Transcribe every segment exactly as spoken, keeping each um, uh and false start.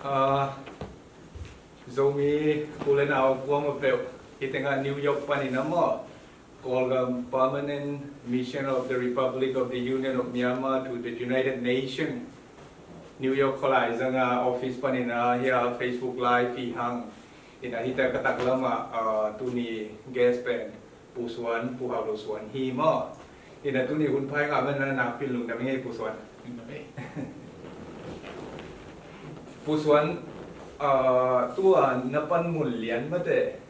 Ah, Zomi u le nau kuamah peuh, hih tengah New York panin ah maw, Kawlgam Permanent Mission of the Republic of the Union of Myanmar to the United Nations, New York khualai zanga office panin ah hih a Facebook Live hi hang. Ina hih teh ka taklam ah, ah, tuni guest pen Pu Suan, Pu Hau Lo Suan hi maw. Ina tuni hun pha i ngah man na, nakpi-in lungdam ing ei Pu Suan. Lungdam ei. Pu Suan, ah, tua na panmun lian mate,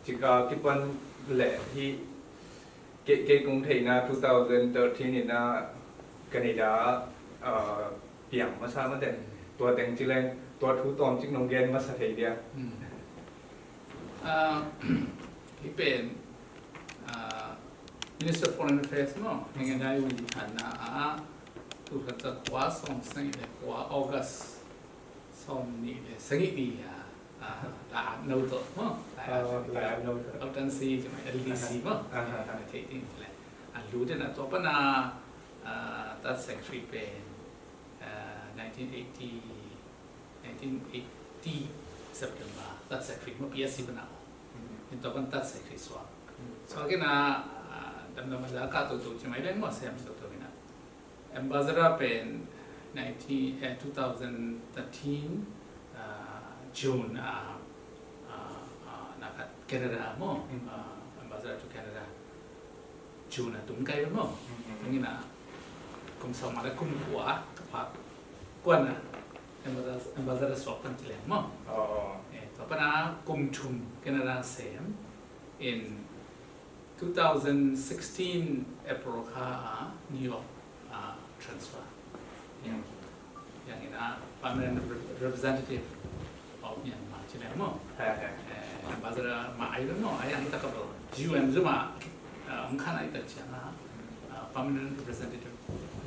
cika kipan leh hih, kei, kei kong theihna two thousand thirteen ina Canada, ah, piang masa mate. Tua teng ci leng, tua thu tawmcik nong gen masa thei dia. Hmm. Ah, hih pen, ah, Minister of Foreign Affairs maw, Heng Yau Dai Win i thanna ah, tul khat za kua sawm sagih le kua August sawm nih le sagih ni a, ah, la at no tawh maw, la at, ah, no tawh, L T C, L T C maw. Aha. Thei ding le. A lu den a tua pan a, ah, Tat Secretary pen, ah, nineteen eighty, nineteen eighty September, Tat Secretary maw, P S C pan a. Mhm. In tua pan Tat Secretary suak. Mhm. Suak in a, ah, damdam a za ka toto ci mai leng maw, sem toto in a. Ambassador pen nineteen, eh, two thousand thirteen, ah, June, ah, ah, ah, na khat Canada maw, mhm, ah, Ambassador to Canada. June a tung kai maw. Mhm. Tung in a kum sawm le kum kua ka phak kuan a Ambassador, Ambassador suak pan ci leng maw. Oh. Eh, tua pan a kum thum Canada sem in two thousand sixteen April kha a New York, ah, transfer. Yang, yang in a permanent re-, representative of Myanmar ci leng maw. He, he. Eh, ambassador mah ai leng maw, a yang i tak a bel U N zong mah, ah, hong khan a i tak ciang a, ah, permanent representative,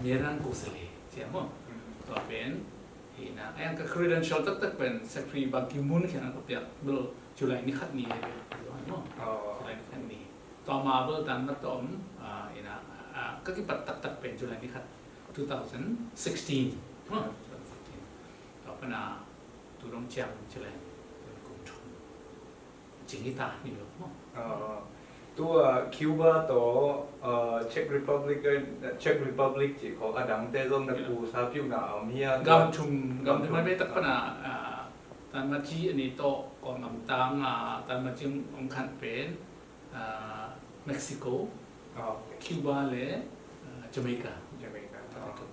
Myanmar kosale ci a maw. Hmm. Tua pen hi in a, a yang ka credential taktak pen Secretary Ban Ki-moon kiang a ka piak bel July ni khat ni he bel maw. Oh. July ni khat ni. Tua ma bel dan na tom, ah, in a, ah, ka kipat taktak pen July ni khat two thousand sixteen. Maw, two thousand sixteen. Tua pan a tu dong ciang ci leng kum thum. Cing hi ta ni lo maw. Ah, tua Cuba tawh, ah, Czech Republic, eh, Czech Republic ci khawng a dangte zong na, yeah, kusa piuhna om hi a. Gam thum, gam thum a, gam thum, maitak pan a, ah, Tan Ma Ci a ni tawh kong am tang a, Tan Ma Ci hong khan pen, ah, Mexico, ah, ok, Cuba le, ah, Jamaica. Jamaica. Ah, ok.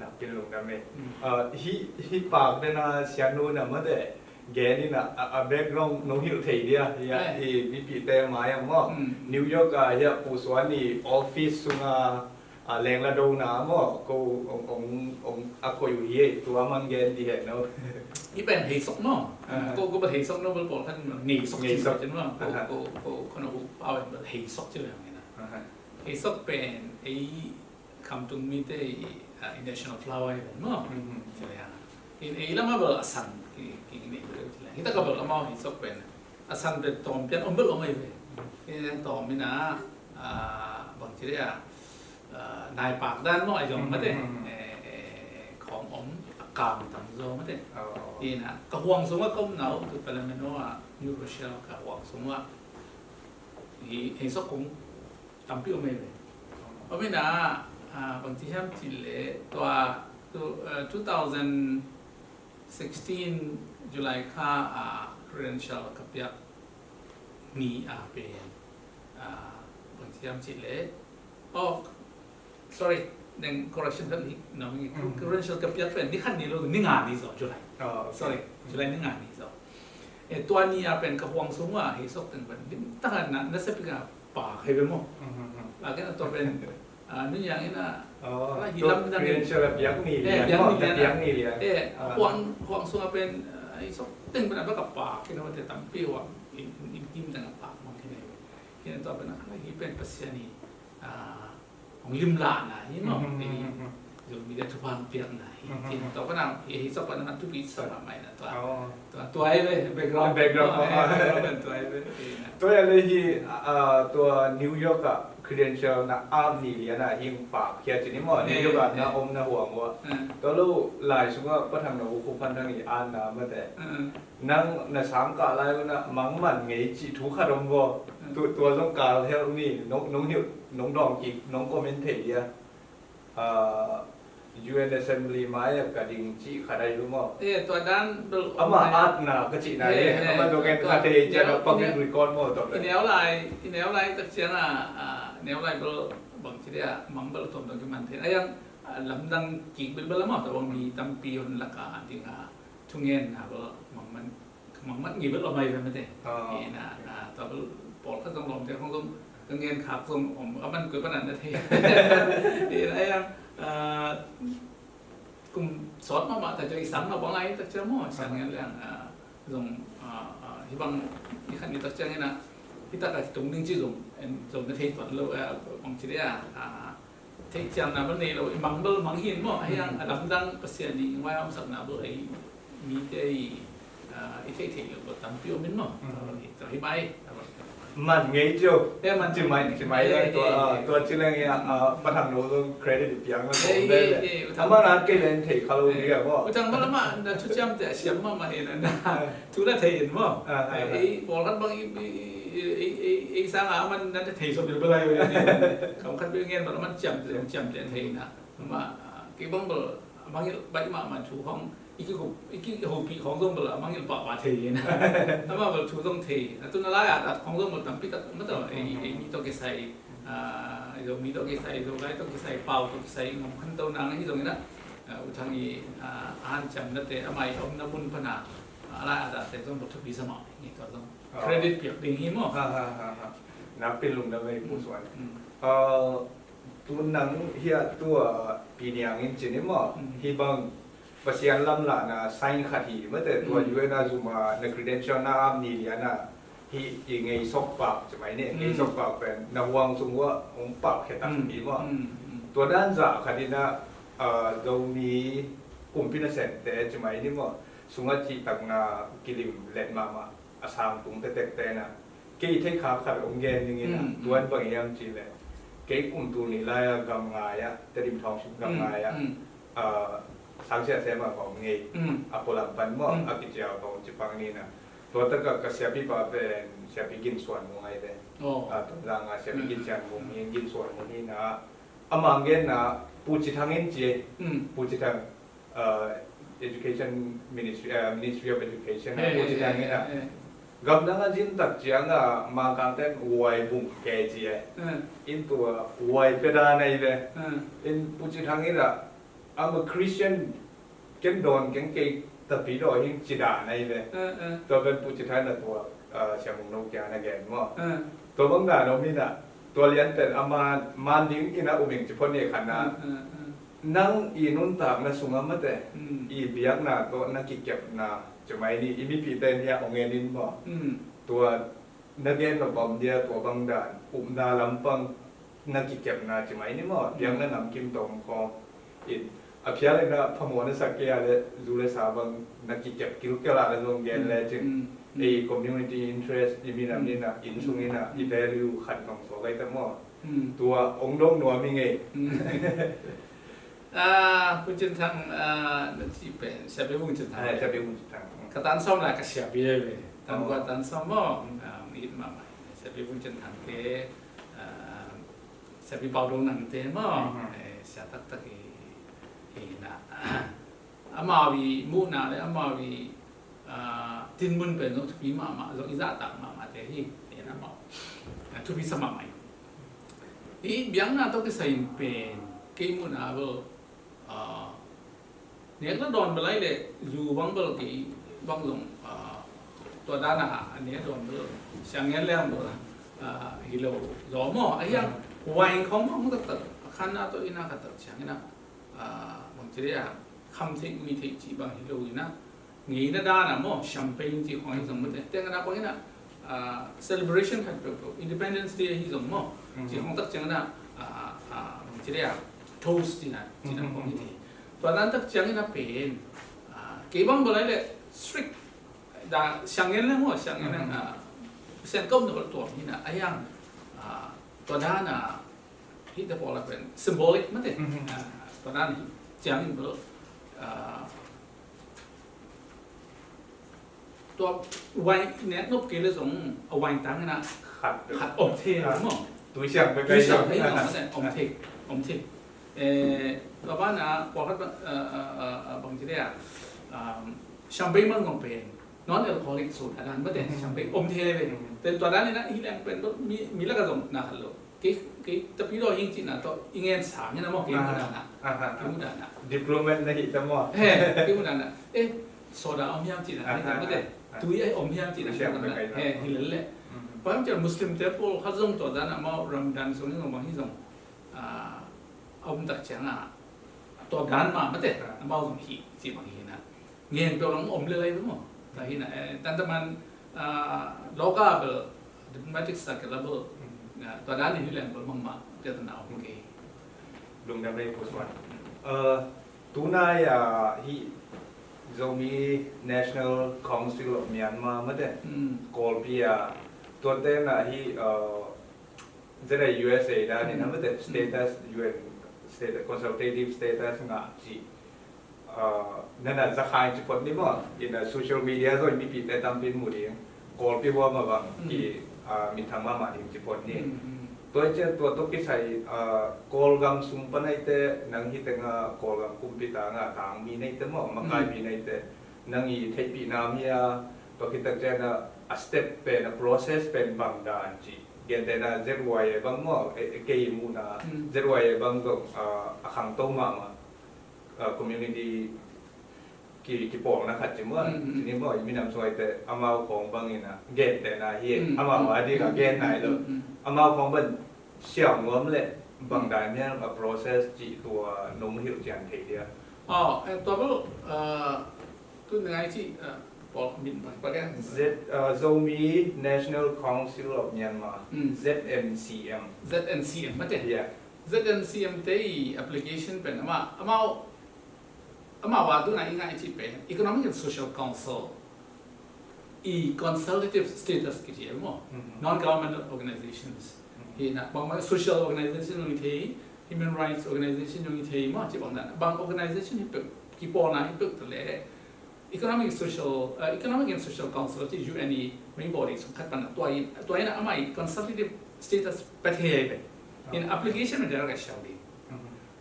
Nakpi-in lungdam ei. Hmm. Ah, hih, hih pak den a Sian Nu na mate gen in a, a, a background nong hilh thei dia, hih a, eh, hih mipite mai a maw. Hmm. New York a hih a Pu Suan i office sunga a, leng la do na maw, ko ong, ong, ong a koih uh hi ei, tua man gen di hen no. Hih pen Hei Sok maw. Aha. Ko, ko bel Hei Sok no bel pawlkhat Ngei Sok, Ngei Sok ci maw. Ko, aha, ko, ko, ko no pau en bel Hei Sok ci leng na. Aha. Hei Sok pen ei Kamtung mite i, ah, i national flower hi pen maw. Mhm. Ci leng. In ei lam a bel a san ki, ki nei bel ci leng. Hih tak a bel amau Hei Sok pen a san pen tawm pian om bel om ei ve. Hih tawm in a, ah, bang ci leng a, ah, nai pak dan maw a zong mate. Hmm. Eh, eh, khawng om a kam tam zaw mate. Oh. Ina, ka huang sungah ka om na uh, tu Parliament ah, New Rochelle ka huang sungah. Hih, Hei Sok kong tampi om ei ve. Om ina, ah, bang ci hiam ci leh, tua, tu, eh, two thousand sixteen July kha, ah, credential ka piak ni a pen, ah, bang ci hiam ci leh, oh, sorry, neng correction khat hi, no, mm, credential ka piak pen ni khat ni lo, ni nga ni zaw, July. Oh, ok. Sorry, mm, July ni nga ni zaw. Eh, tua ni a pen ka huang sung ua, Hei Sok teng pen, lim takan na, na sepik a pak hi ve maw. Mm, mm, mm. Pak in a tua pen, ah, nu yang in a, oh, hi lam na credential a piak ni lian, eh, piak ni lian, piak ni lian. Eh, ah, huang, huang sung a pen, ah, Hei Sok teng pen a bek a pak, kina mate tampi huang, in, in, in kim teng a pak mang kina hi ve. Kina tua pen a, hi pen Pasian hi, ah, hong limlahna hi maw. Mhm, mhm, mhm. Zomi te thupha hong piakna hi. Mhm. Tin, tua pan a, hi, Hei Sok pan a thupi sa mahmah na tua. Oh. Tua, tua hi ve, background. Background. Oh, eh, background tua hi ve. Ina. Tua hi a le hi, ah, tua New York ah credential na ap ni lian a hing pak khia cin i maw, ni yu kan na om na huang ua. Tua lo lai sungah Pa Thang na u Khup Phan Thang i an na mate. Nang na sang kah lai una mangman ngei cih thu khat om vaw. Tua zong kal helh ni, nong hilh, nong dawng kik, nong comment thei dia. U N Assembly mai a ka ding cih khat ahi lu maw? Eh, tua dan bel ama atna ka cihna hi. Ama tua gen khat thei cian a public record maw tua bel. I neu lai, i neu lai tak ciang a, neu lai bel bang ci dia mang bel tuam tuam ki man thei. Ayang lamdang kik bel bel ama tua bang mi tampi hon lak a ding a thungen na bel mang man mangmat ngi bel om ai ve mate. Ina, tua bel pawlkhat zong lawmte khong zong ka ngen khak zong om a man koi panan na thei. Ina yang kum sawt mahmah ta tua i sang na bang ai tak ciang maw, sang ngen liang zong hi bang i khan i tak ciang ina hi tak a tung ding ci zong zong na thei tuan lo bang ci dia. Theihciamna bel nei lo, i mang bel mang hin maw, a hiang a lamdang Pasian i vai omsakna bel ei mite i i theih theih lo bel tampi om in maw. Tua hi mai. Man ngei cio. Ci mai, ci mai le tua, tua ci leng ia Pa Thang no zong credit i piang na ko le. Ama na kei len thei kha lo ni ka maw. U Thang bel ama na thu ciamte a siam mahmah in a na. Thu na thei in maw. Ei pawlkhat bang ei, ei, ei, ei sang a man na thei sawm bil balai. Kam khat bil ngen bal man ciam, ciam, ciam thei na. Ma kei bang bal mangil bai ma man thu hong iki ko iki ho pi hong zong bal mangil pa pa thei na. Ama bal thu zong thei. Atu na lai a tat hong zong bal tampi tak ma to ei, ei mi to kisai. Zo mi to kisai, zo lai to kisai, pau to kisai ngom khan to na ngai zong na. U Thang i an ciam na te amai om na mun pana. Ala ada te zong bel thupi sa mah hi tua zong credit piak ding hi maw. Ha ha ha ha. Nakpi lungdam ei Pu Suan. Tu nang hia tua Pi Niang in cin hi maw. Hi bang Pasian lamlahna sign khat hi mate tua U N a zuma na credential na ap ni lian a hi i ngei sok pak ci mai ni ngei sok pak pen na huang sung ua hong pak khe tak hi maw. Tua dan zah khat in a Zomi kumpi nasem te ci mai ni maw. Sungah cihtakna kilim let mahmah a sang tung tektek te na kei theih khak khat hong gen ding in a tuan bang hiam cih leh kei kum tul nih lai a gam ngai ah Tedim Township gam ngai ah sang sia sem a ka om ngei a pualam pan maw a kicial ka om ci pang ni na tua tak a ka siapi pa pen siapi Gin Suan Mung ai ve. Tonzang a siapi Gin Suan Mung hi Gin Suan Mung hi na a mang gen na Pu Ci Thang in ci Pu Ci Thang Education Ministry, Ministry of Education a Pu Ci Thang in a gamdang a zin tak ciang a Mangkang ten Wai Bung ke ci e. In tua Wai peda nei ve. In Pu Ci Thang in a ama Christian ken dawn keng kei tapi daw hing ci dan nei ve. Tua pen Pu Ci Thang in a tua Siam Mung No kia na gen maw. Tua bang dan om in a tua lian pen a man ding in a um ing ci phon ni khan a Nang i nuntakna sungah mate i biakna tawh na kikepna cumai ni i mipite nia hong en in maw? Tua na gen lo bang dia tua bang dan upna lampang na kikepna cumai ni maw? Biakna namkim tawm khawng in a phial in a phamawh na sak kei a le zu le sa bang na kikep kilkel a na zong gen le cin ei community interest i minam in a inn sung in a i value khat nong suak ai ta maw? Tua ong dong nuam i ngei. Ah, Pu Cin Thang, ah, na ci pen Siapi Vung Cin Thang. Ai, Siapi Vung Cin Thang. Ka tan sawm lai ka siapi ai ve. Tan gua tan sawm maw. Ah, mi it mahmah. Siapi Vung Cin Thang te, ah, Siapi Pau Dong Nang te maw. Eh, sia taktak i, i na. Amau i muhna le amau i tinmun pen zong thupi mahmah zong i zahtak mahmah te hi. Ina mah thupi sa mahmah hi. I biakna tawh kisai in pen kei muhna bel nek na dawn bel ai le zu bang bel kei bang zong tua dan a nek dawn bel siang ngen leng bel hi lo zaw maw a hiang huai khawng bang taktak a khan na tawh ina khat tak siang ina bang ci le a kham theih ui theih cih bang hi lo ina ngeina dan a maw champagne cih khawng hi zong mate teng ana khawng ina celebration khat peuhpeuh Independence Day hi zong maw cih khawng tak ciang ina bang ci le a toast cih na cih na khawng hi thei tua dan tak ciang ina pen kei bang balai le strict da siang ngen le maw siang ngen le siang kau na bal tuam hi na a hiang Tua dan a hih te pawl a pen symbolic mate. Mhm. Ah, tua dan hi ciangin bel, ah, tua wai nek nop kei le zong a wai tang ina khat, khat om thei maw. Tui siang pe, tui siang pe zong mate om thei, om thei. Eh, tua ban a pawlkhat bang, ah, ah, ah, ah, bang ci le a, um, champagne man ngong pen non alcoholic soda dan mate, champagne om thei ve. Tua dan ina hi leng pen mi, mi laka zong na khat lo. Kei, kei tapi lo hing cina to ingen sang ina maw, kei mu dan a. Kei mu dan a. Diplomat na hi ta maw. He, kei mu dan a. Eh, soda om hiam cina ni ta mate. Tui ai om hiam cina ni ta mate. He, hi lel le. Pam cia Muslim te pawl khat zong tua dan a maw, Ramadan zong ni ngong bang hi zong. Ah, a om tak ciang a. Tua dan ma mate. Amau zong hi, ci bang hi na. Ngen peuh lam om le lai maw. Tua hi na, eh, tantaman, ah, local bel, diplomatic circle level, ah, tua dan in hi leng bel mangmah, tua dan a om kei. Lungdam lei Pu Suan. Eh, tunai a hih Zomi National Council of Myanmar mate. Kawlpi a, tua te na hih, eh, Z A U S A dan in a mate, status, U N status, consultative status ngah ci. Ah, nana zakhai ci phot ni maw, ina social media zong mipite tampin mu ding, Kawlpi huam a bang, ki, ah, minthang mahmah ding ci phot ni. Tua i cian tua tawh kisai, ah, Kawlgam sung pan aite, nang hi tenga Kawlgam kumpi tanga tangmi neite maw, makai mi neite, nang i theihpihna mi a, tua kitak cian a, a step pen, a process pen bang dan ci. Gentehna Z Y A bang maw, e, e, kei muhna, Z Y A bang zong, ah, a khangto mahmah. Ah, community ki, kipawlna khat ci maw, ci ni maw, i minam suaite amau khawng bangin a gentehna hi, amau a ding a gen nai lo. Amau khawng ban siam nuam le bang dai miam a process ci tua nong hilh cian thei dia. Aw, eh, tua bel, ah, tu ngai ci, ah, pawl min bang pa dia. Z, ah, Zomi National Council of Myanmar, Z N C M. Z N C M mate. Yeah. Z N C M te i application pen ama, amau, amau a tuna i ngai ci pen Economic and Social Council i consultative status kici maw. Non-governmental organizations. Hi na, bang, bang social organization zong hi thei, human rights organization zong hi thei maw, ci bang dan. Bang organization hi peuh, kipawlna hi peuh ta le, Economic Social, uh, Economic and Social Council ci U N i main body sung khat pan a tua in, tua in a amai consultative status pia thei ai pen. In application in direct a siau ding.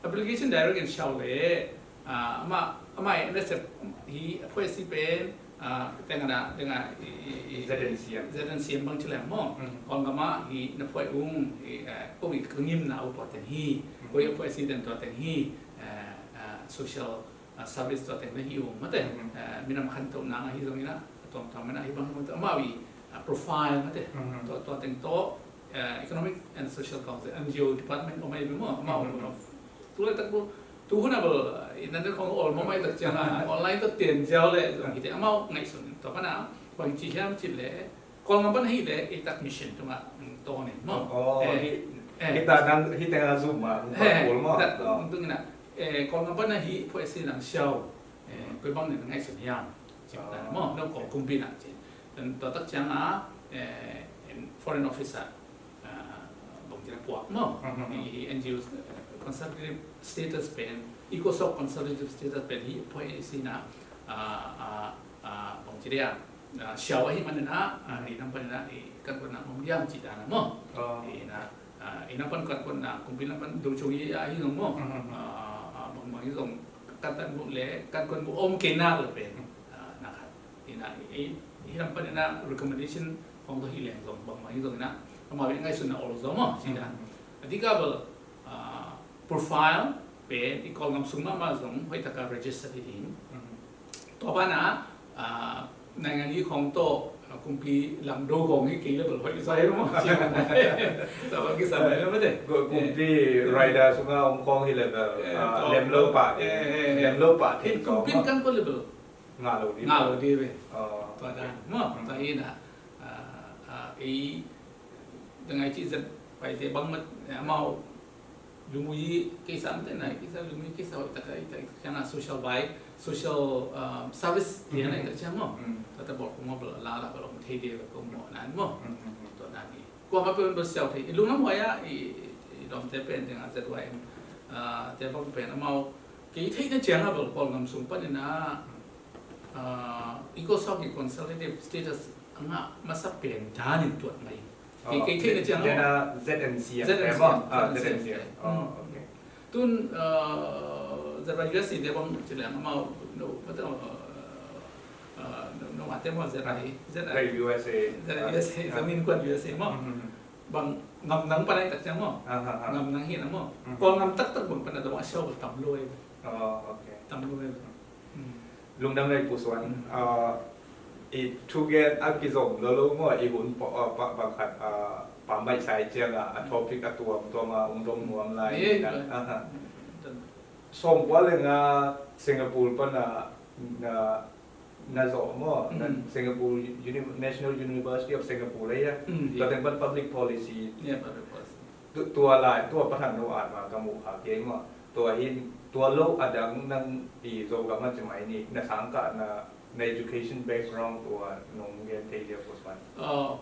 Application direct in siau le, uh, ama, amai N S F hi a phuai si pen, uh, tengana, tenga i, i, i, Z N C M. Z N C M bang ci leng maw. Kawlgam a hi na phuai ung, i, uh, ko i ka ngimna u tua teng hi, ko i a phuai si teng tua teng hi, uh, uh, social ah, service tua teng na hi ung mate. Ah, minam khantohna ahi zongin ah, a tuamtuam in ah, hi bang hi bang tawh amau i, ah, profile mate. Tua, tua teng tawh, ah, Economic and Social Council, N G O department om ahi bang maw, amau hun of. Tu laitak bel, tu hun a bel, ah, internet khong ol mawk maitak ciang a, online tawh teng ziau le zong hi te amau ngaihsun. Tua pan a, bang ci hiam cih leh, Kawlgam pan ahih leh, ei tak mission tungah, mm, tawn in maw. Aw, hi, hi ta nang, hi tengah Zoom ah, Kawlgam maw. Kawlgam pan ahih phuai si nang siau, eh, koi bang nih na ngaihsun hiam. Cih dan maw, no Kawl kumpi na cih. Dan tua tak ciang a, eh, foreign office ah, ah, bang ci na puak maw. Hi, hi N G O, eh, consultative status pen, ECOSOC consultative status pen hi phuai si na, ah, ah, ah, bang ci dia. Ah, siau ahih manin ah, ah, i nam panin ah, i kan kuan na om diam cih dan ah maw. I na, ah, i nam pan kan kuan na, kumpi nam pan do chung i ah, hi zong maw. Ah, ah, bang bang hi zong kan tan mu le, kan kuan mu om kei na le pen. Ah, na khat. I na, i, i nam panin ah recommendation hong to hi leng zong, bang bang hi zong i na. Ama be ngaihsun na ol zong maw, cih dan. A dik a bel, ah, profile pen i Kawlgam sung mahmah zong hoih taka register hi ding. Tua banah, ah, naingan i khong tawh, ah, kumpi langdo khong hi kei le bel hoih zai lo maw. Tua bang kisam mai lo mate. Kumpi rider sunga om khong hi le bel, ah, lem lo pah, lem lo pah thei khong. Kumpi kan ko le bel. Ngah lo ding. Ngah lo ding ve. Tua dan maw. Tua hi na, ah, ah, ei, dangai ci zat pai te bang mat, eh, amau Lungui kei sa mate na, kei sa lungui kei sa hoih taka, i tak ciang a social vai, social, um, service dia na i tak ciang maw. Tata bawl kong maw bala la la bala om thei dia kong maw nan maw. Tua dan hi. Kuamah peuh in bel siau thei. I lungnuam huai ah i, i lawmte pen teng ah Z Y M, ah, te bang pen amau kei theihna ciang ah bel Kawlgam sung panin ah, ah, Eco Soc i consultative status a ngah masa pen dan in tuat mai. Kei, kei theihna ciang ah Z N C ah, Z N C ah, Z N C ah. Tun, ah, Z Y U S A te bang ci leng amau no, no, ah, no, no, ate maw Z I, Z I, U S A, Z I U S A, ah, Zamin Kuan U S A maw. Bang ngam nang pan ai tak ciang maw. Ngam nang hi na maw. Kawlgam taktak bang pan a dong a siau bang tam lo ai. Tam lo ai. Lungdam lei Pu Suan. I thugen a kizom lo lo maw, i hun pa, pa, bang khat, pa mai sai ciang a, a topic a tuamtuam a ung dong nuam lai. Sawmkua le nga Singapore pan a na, na zawh maw, na Singapore Uni-, National University of Singapore le a. Tua teng pan public policy. Tua lai, tua pathan no at ma ka mu kha kei maw. Tua hin, tua lo a dang nang i Zogam a ci mai ni, na sangkah na, na education background tua nong gen thei dia Pu Suan.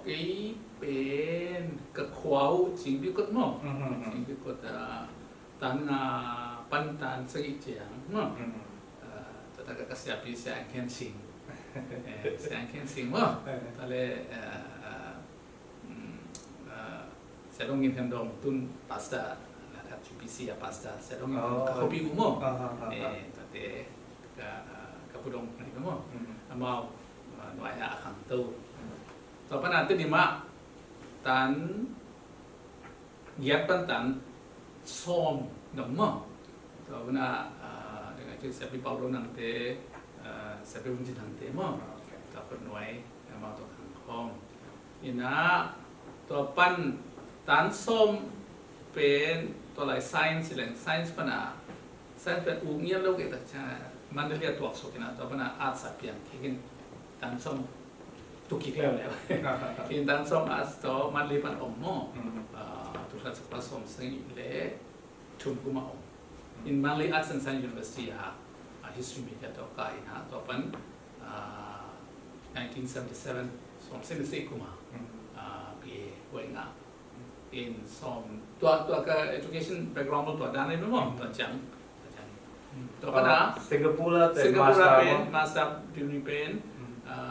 Kei pen ka khua uh Cing Bikot maw. Cing Bikot a, tan nga pan tan sagih ciang maw. Tua tak a ka siapi Sia Ang Khen Sing. Sia Ang Khen Sing maw. Tua le, Sia Dong Ngin Khen Dong tun pastor, la khat G P C a pastor, Sia Dong Ngin Khen Dong ka khopi uh maw. Tate ka, ka pu dong ni maw. Amau nuai a khangto. Tua pan a tuni mah tan giat pan tan sawm dong maw. Tua pan a, deng a ci Siapi Pau Lo Nang te, Siapi Vun Cin Thang te maw. Tua pan nuai amau tua khang khawm. Ina tua pan tan sawm pen tua lai science leng, science pan a, science pen uk ngiat lo kei tak ciang Mandalay a tuak suk ina tua pan a arts a piang kik in tan sawm tuk kik leuleu. In tan sawm arts tua Mandalay pan om maw. Tul khat za kua sawm sagih le thum kum a om. In Mandalay Arts and Science University a, a history major tua ka ina tua pan, nineteen seventy seven, sawm sagih le sagih kum a, B A huai ngah. In sawm, tua, tua ka education background tua dan le maw, tua ciang, tua ciang. Tua pan a Singapore a pen master degree pen,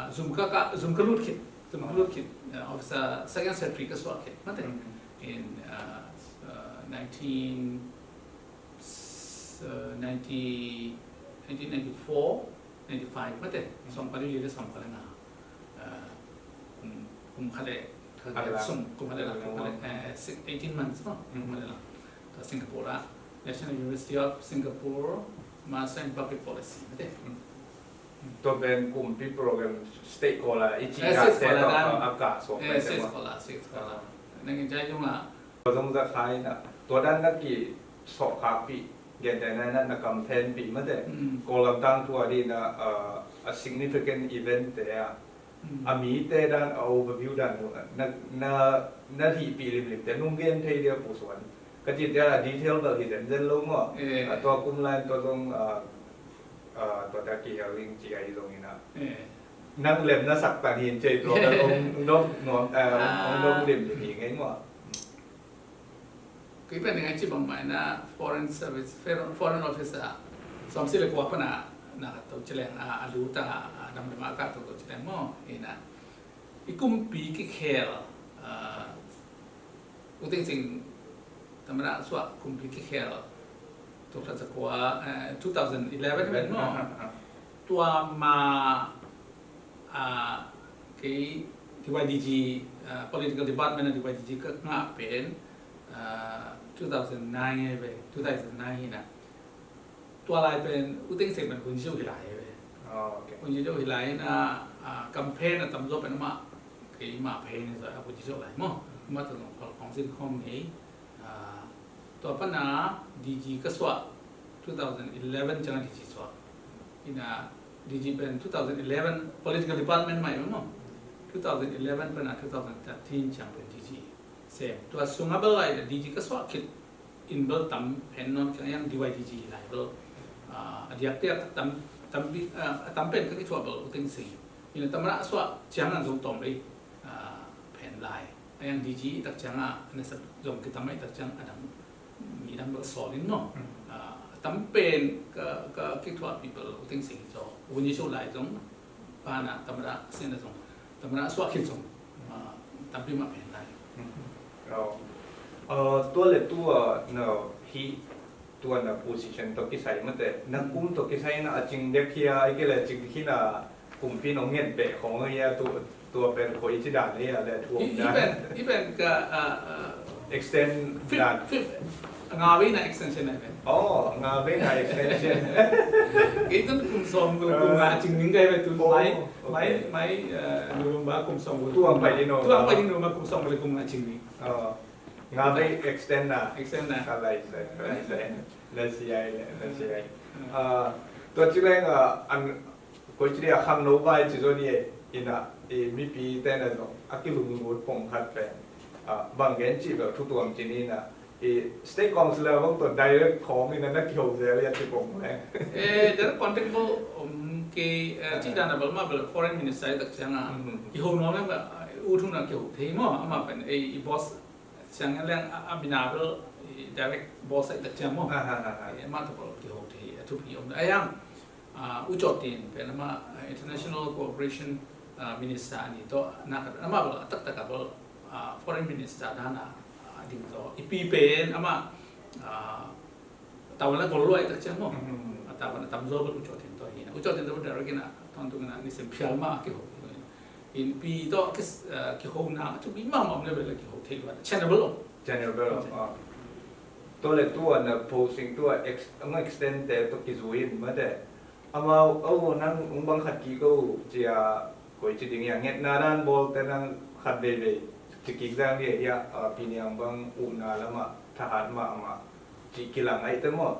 zum ka, zum ka lut khit, zum ka lut khit, officer, second secretary ka suak khit mate. In nineteen, ninety, nineteen ninety four, ninety five mate, sawm kua le li le sawm kua le nga. Kum khat le, sawm, kum khat le la, kum khat le, eighteen months maw, kum khat le la. Tua Singapore a, National University of Singapore, Master in Public Policy mate. Tua pen kumpi program, state scholar i ci, state scholar dan a ka suak, state scholar, state scholar. Nang in jai yung a. Tua zong za khai na, tua dan na ki sawh khak pi, gen te na na kam then pi mate. Kawlgam tangthu a di na, a significant event te a, a mite dan, a overview dan na, na, na hih pi limlim te nung gen thei dia Pu Suan. Ka ci te a detail bel hi zenzen lo maw. Tua kum lai tua zong, tua ta ki hel ing ci a hi zong ina. Nang lem na sak tan hin ci a tua bel ong dong nuam, ong dong limlim hi ngei maw. Kei pen ngai ci bang mai na foreign service, foreign, foreign office a sawm sagih le kua pan a na ka to ci leng a, a lu ta a dam dam a ka to to ci leng maw. Ina i kumpi kikhel, U Thein Sein tamana suah kumpi kikhel tul khat za kua, two thousand eleven maw. Tua ma kei D Y D G, political department a D Y D G ka ngah pen two thousand nine ve, two thousand nine hi na. Tua lai pen U Thein Sein pen hun ziau hi lai ve. Hun ziau hi lai na, campaign a tamzaw pen amah kei mah pen a hun ziau lai maw. Amah tawh zong khawng zin khawm ngei. Tua pan a D G ka suah, two thousand eleven ciang a D G suah. Ina D G pen two thousand eleven political department mai maw. Two thousand eleven pan a two thousand thirteen ciang pen D G sem. Tua sungah bel lai D G ka suah khit in bel tam pen nawn kei a, D Y D G lai bel a diakdiak a tam, tam pen ka kithuah bel U Thein Sein. Ina tamana suah ciang a zong tawm lei pen lai. A yang D G i tak ciangah nasep zong kitam a i tak ciang a dang mi dang bel sawl in maw. A tam pen ka ka kithuahpih bel u Thein Sein hi zaw, u Ni Sho lai zong pana tamada sina zong tamada suah khin zong tampi mah pen lai. Tua le tua na hi tua na position tawh kisai mate na kum tawh kisai na a cing dek hi a, i ke le cing hi na kumpi nong nget beh khong hi a, tu tua pen koi ci dan hi a le thu om dan. I pen ka extend dan. Nga vei na extension na pen. Oh, nga vei na extension. Kei tun kum sawm kul kum nga cing ning kai pen tun mai mai mai November kum sawm kul. Tuang pai di no. Tuang pai di no ma kum sawm kul kum nga cing ning. Nga vei extend na. Extend na. Ka lai sai, ka lai sai. Na siai, na siai. Tua ci leng an koi ci dia khang no vai ci zo ni e. Ina i mipi te na zong a kilunglut pong khat pen bang gen ci bel thu tuam ci ni na. I state council a bang tua direct khawng ina na kiho zel ya ci pong leng. Eh, direct contact bo om ke ci dan a bel ma bel foreign minister tak ciang a kiho no leng u thu na kiho thei mo ama pen i boss Siang ngen leng a, a bina bel direct boss a i tak ciang maw. Mah tawh bel kiho thei a thupi om a yang. U Caw Tin pen amah international cooperation minister a ni tawh nak amah bel a taktak a bel foreign minister dan a ding tawh i pi pen amah Taiwan la gol lua i tak ciang maw. A Taiwan a tamzaw bel U Caw Tin tawh hi na. U Caw Tin tawh bel direct in a tawntung in a nisim phial mah a kiho. Innpi tawh kihona a thupi mahmah om le bel a kiho thei lua. Channel bel om. Channel bel om. Tua le tua na posting tua extend te tawh kizui in mate. Amau, oh, nang ung bang khat kik o cia koi ci ding ia ngetna dan bawl te nang khat veivei ci kik zang dia ia piniang bang upna lamah thahat mahmah ci kilang ai te maw.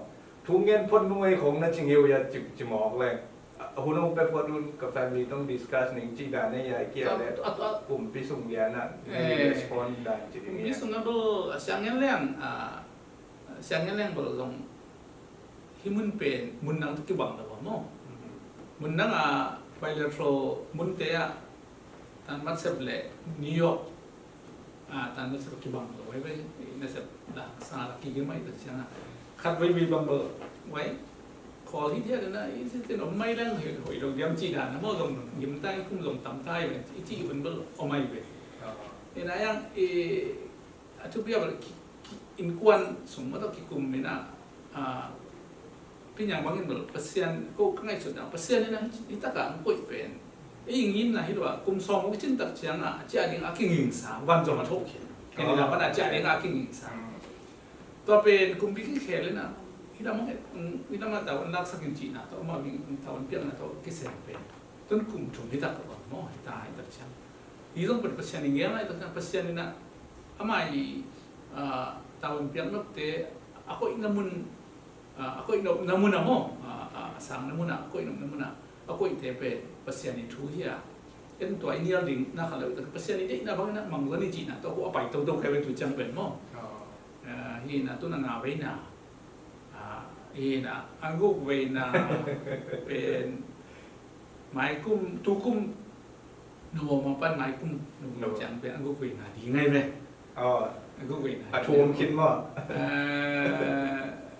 Thu ngen phot nung ei khong na ci ngeu ia ci mawk leng. Hun hong pe phot un ka family tong discuss ning ci dan ei ia kia le kumpi sung dia na respond dan ci ding ia. Kumpi sung a bel a siang ngen leng a siang ngen leng bel zong hi mun pen mun nang tu kibang lo maw. Mun nang a bilateral mun te a tan mat sep le New York a tan mat sep kibang lo wai wai na sep la sa la ki gim mai ta siang a khat wai wai bang bel wai kol hi dia na i si tin om mai lang hoi lo diam ci dan na maw zong gim tai kum zong tam tai wai i ci wai bel om mai wai. Ina yang i A thupi a bel innkuan sung mah tawh kikum in a piniang bangin bel Pasian ko ka ngaihsutna Pasian in a hi takah ang koih pen ei ngimna hi lo a kum sawm aw kicin tak ciangah a ciah ding a kingingsa van zong a thohkhiat. Ken ina van a ciah ding a kingingsa. Tua pen kumpi kikhel in a hidam a hidam a tau an laksak in cihna tawh amah tau an piakna tawh kisem pen tun kum thum hi tak a bang maw hi ta hi tak ciang. Hi zong pen Pasian i ngial lai tak ciang Pasian in a amah i tau an piak nopte a koihna mun a koih nopna mun a maw a sang na mun a koih nopna mun a a koihte pen Pasian i thu hi a en tua i nial ding na kha lo tak Pasian i deihna bangin a mangzon i cihna tawh a pai toto kai pen tu ciang pen maw. Hi na tun a nga veina hi na a guk veina pen maikum tukum November pan maikum November ciang pen a guk veina ding ngai ve. A guk veina a thu om khin maw.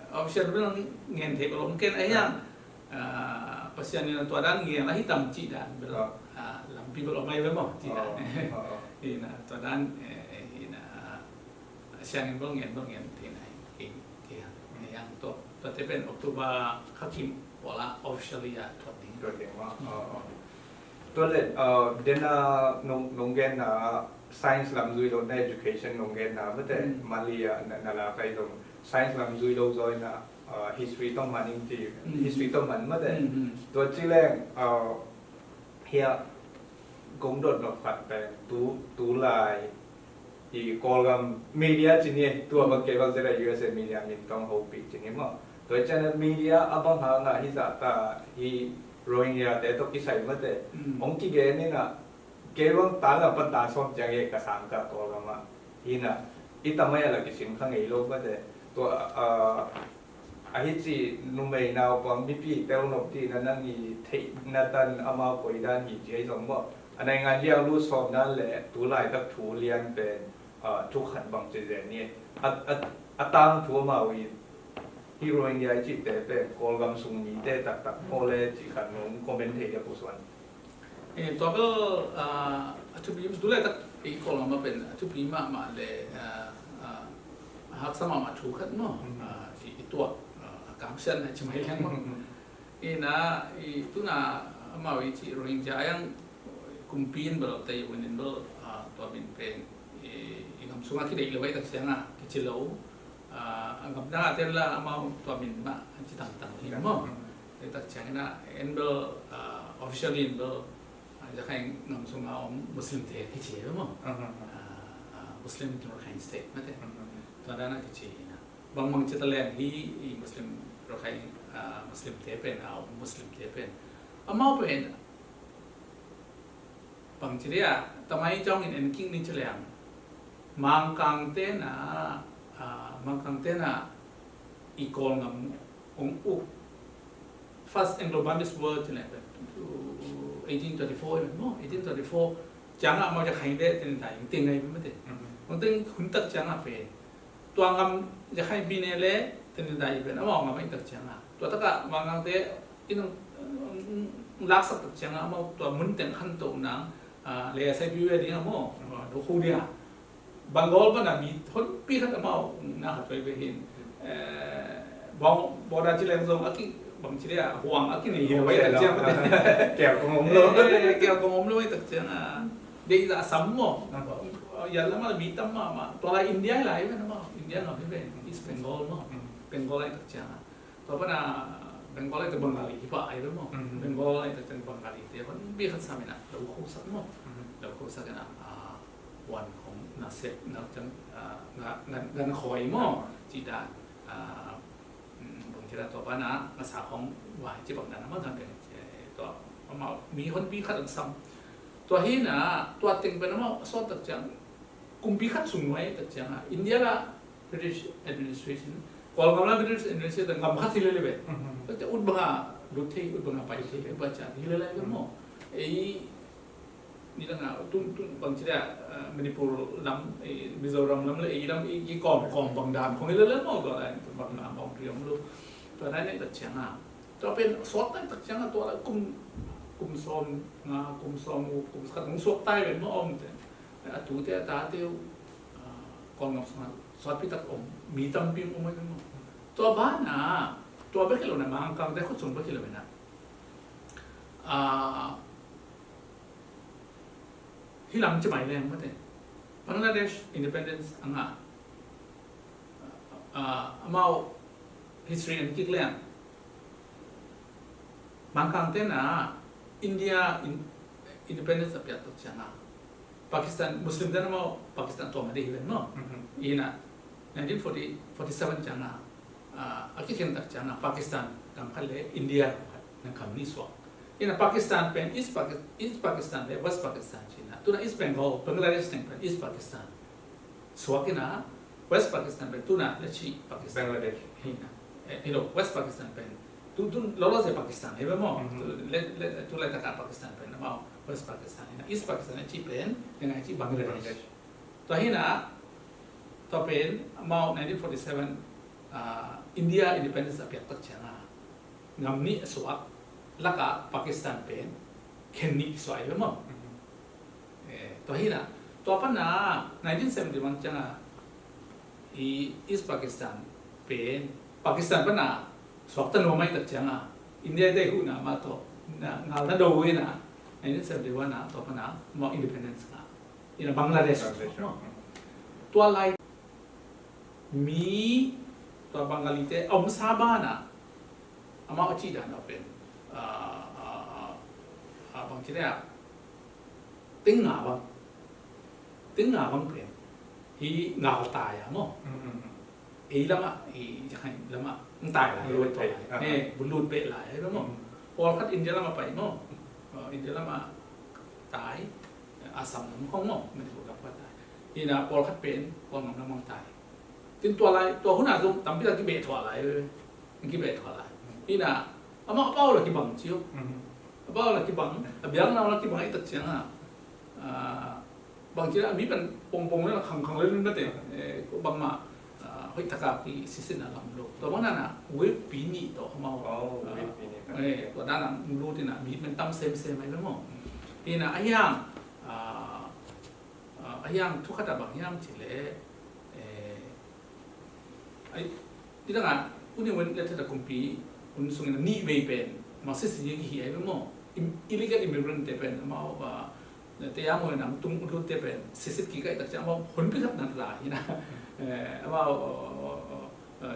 Official bel ngen thei bel om ken a hiang Pasian in tua dan ngial a hi tam cih dan bel lampi bel om mai ve maw cih dan. Hi na tua dan hi na Siangin bel ngen bel ngen thei na hi kei kei a yang tua tua te pen October kha kim wala officially a thuak ding. Thuak ding maw. Tua le dena nong nong genna science lam zui lo na education nong genna mate Mali a na la kai zong science lam zui lo zaw ina history tawh man ing ti history tawh man mate tua ci leng hia kong dot nop khat pen tu tu lai i Kawlgam media ci ni tua bang kei bang zera U S A media min tong hopih ci ni maw. Tua cian media a bang hanga hi zahta hi Rohingya te tawh kisai mate hong kigen ina kei bang tang a pan tang sawm ciang e ka sang ka Kawlgam a hi na i tamai a la kisim kha ngei lo mate tua a hi ci numei naupang mipi tel nop ti na nang i theihna tan amau koi dan hi ci ai zong maw. A naingan liang lut sawm nan le tu laitak thu lian pen, ah, thu khat bang ci zen ni. A, a, a tangthu amau in hi Rohingya i cihte pen Kawlgam sung mite taktak maw le cih khat nong comment thei dia, Pu Suan? Eh, tua bel, ah, a thupi, tu laitak i Kawlgam ah pen a thupi mahmah le, ah, ah, a haksa mahmah thu khat maw. Mhm. Ah, i, i tuak, ah, a kamsiatna ci mai liang maw. Mhm. Ina, i tuna amau i cih Rohingya a yang kumpi in bel tei un in bel, ah, tua min pen i, i gam sungah kideih lo a i tak ciangah kici lo, ah, a gam dangah ten la amau tua min mah an ci tangtang hi maw. I tak ciangin ah en bel, ah, officially in bel, ah, Rakhine gam sungah om Muslim te kici hi maw. Ah, ah, Muslim Rakhine State mate. Tua dan a kici hi na. Bangbang ci ta leng hi, i Muslim, Rakhine, ah, Muslim te pen, ah, Muslim te pen. Amau pen, bang ci dia, tamai cawng in en kik ni ci leng. Mangkang te na, ah, Mangkang te na, i Kawlgam ong uk. First Anglo-Burmese War ci leng pen, eighteen thirty-four, no? Eighteen thirty-four, ciangah amau Rakhine te, ten dai, ten ngai mate. Mhm. Ong ten hun tak ciangah pen. Tua gam Rakhine mi ne le, ten dai pen, amau gam a i tak ciangah. Tua takah, Mangkang te, in, um, laksak tak ciangah, amau tua mun teng khanto nang, ah, le sai pi ve ding a maw, ah, do khu dia. Bengal pan a mi honpi khat amau na khat ve hin. Eh, bawng, bawda ci leng zong a ki, bang ci dia, huang a ki nei hi lo a i tak ciang. Kial kong om lo. Eh, kial kong om lo a i tak ciang a. Deih zah sam maw. Ah. Ya lam a mi tam mahmah. Tua lai India lai ve na maw. India ngam hi ve. East Bengal maw. Hmm. Bengal a i tak ciang a. Tua pan a Bengal a i tak Bengali hi pah a i ve maw. Hmm. Bengal a i tak ciang Bengali te honpi khat sam in a lo khosak maw. Hmm. Lo khosak in a, ah, wan khong na sep na ciang, ah, na, na, na khoi maw. Ci dan, ah, mm, bang ci dan tua pan a ngasa khong vai ci bang dan a maw dan pen, eh, tua amau mi honpi khat ang sam. Tua hi na, tua teng pen amau sawt tak ciang, kumpi khat sung nuai tak ciang a, India la British administration, Kawlgam la British administration, gam khat hi lele ve. Mhm. Tak ciang ut bang a lut thei, ut bang a pai thei, ut bang a ciang hi lele ve maw. Ei, ni la nga, tun, tun, bang ci dia, eh, Manipur lam, eh, Mizoram lam le, ei lam, ei, ei kawm, kawm bang dan, khong ei le le maw, tua lai, bang na, bang ri om lu. Tua lai ne, tak ciang a. Tua pen, suak tai, tak ciang a, tua lai, kum, kum sawm nga, kum sawm u, kum khat, kum suak tai pen maw om te. A tu te, a ta te, ah, kawm ngam sung a, suak pi tak om, mi tam pi om ai maw. Tua ban a, tua bek hi lo na, Mangkang te khut sung bek hi lo na. Ah, Hi lam ci mai leng mate. Bangladesh independence a ngah. Ah, amau history en kik leng. Mangkang te na India in, independence a piak tak ciang a. Pakistan, Muslim te na amau Pakistan tua ma dei hi ven maw. Mhm. Ina nineteen forty, forty-seven ciang a. Ah, a kikhen tak ciang a Pakistan gam khat le India gam khat na gam nih suak. Ina Pakistan pen East Paki-, East Pakistan le West Pakistan ci na. Tuna East Bengal, Bangladesh teng pen East Pakistan. Suak ina West Pakistan pen tuna le ci Pakistan. Bangladesh. Hi na. Eh, hi lo, West Pakistan pen. Tu, tu, lo lo se Pakistan, hi ba maw? Mhm. Tu, le, le, tu le taka Pakistan pen, amau West Pakistan. Hi na East Pakistan le ci pen, le ngai ci Bangladesh. Bangladesh. Tua hi na, tua pen, amau nineteen forty-seven, ah, India independence a piak tak ciang a. Gam nih a suak, laka Pakistan pen, khen nih suak hi ba maw? Mhm. Eh, tua hi na, tua pan a nineteen seventy-one ciang a, i East Pakistan pen, Pakistan pan a suak ta nuam mai tak ciang a, India te huh na mah tawh, na, ngal na do hi na, nineteen seventy-one a, tua pan a, amau independence ngah. Ina Bangladesh. Bangladesh, no? Tua lai mi tua Bengali te a om sa ban a, amau a cih dan a pen, ah, ah, ah, ah, bang ci le a, teng nga bang, teng nga bang pen hi ngal tai a maw. Mm, mm, mm. Ei lam a, i, i lam a, ng tai lai, lut peh, ah, eh, bu lut peh lai, eh, maw. Mm. Pawlkhat India lam a pai maw. Oh, India lam a tai, Assam lam khong maw, Manipur lam khong tai. Ina pawlkhat pen, Kawlgam lam a tai. Tin tua lai, tua hun a zong, tampi tak kibeh thuah lai, eh. Kibeh thuah lai. Ina, amah a pau la kibang ci uh. Mhm. A pau la kibang, a biakna la kibang i tak ciang a. Bangci a mi pen pongpong le khangkhang le lun mate, bangmah hoih taka ki sisin a lam lo. Tua bang nana wave pi nih tawh amau tua dana lutin a mi pen tam semsem ai maw. Ina a hiang a hiang thukhat a bang hiam cile Ai, nidangah uni wen le theta kumpi hun sungin a nih vei pen Marxist ni kihi ai maw. Illegal immigrant te pen amau te yang wen ang tung lut te pen sisit ki kai tak ciang amau hun pi khat nan la hina. Amau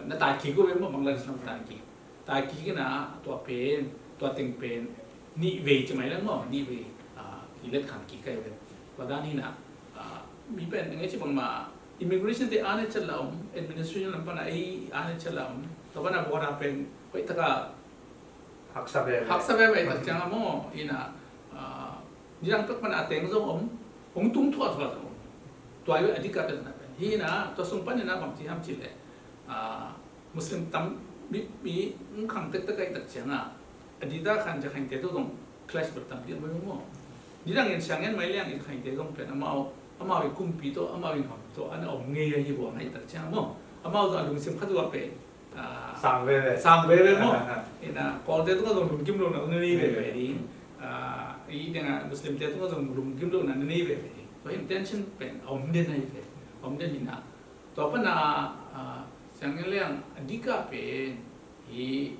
na tai ki ko ve maw, Bangladesh na tai ki. Tai ki kina tua pen, tua teng pen nih vei ci mai lang maw, nih vei ki let khan ki kai pen. Tua dan hina mi pen ngai ci bangmah immigration te a ne chat la om, administration lam pana ei a ne chat la om. Tua pana border pen hoih taka haksa ve ve. Haksa ve ve tak ciang a maw, ina nidang pek pana a teng zong om, hong tung thuah thuah zong om. Tua i a dika pen na pen hina, tua sung panina bang ci ham ci le Muslim tam mi mi khang tek tek ai tak ciang a, a dita khan ja khan te to zong clash bek tam ti a maw. Nidang in siang en mai liang i khan te zong pen amau amau i kumpi to amau i ngam to ana om ngei a hi buang ai tak ciang maw. Amau zong a lungsim khat zong a pen sang veve. Sang veve maw. Ina Kawlte tungah zong lungkim lo na nei veve ding. I dengah Muslimte tungah zong lungkim lo na nei veve ding. Tua hin tension pen a om den ai ve. A om den hina. Tua pana siang liang a dika pen hi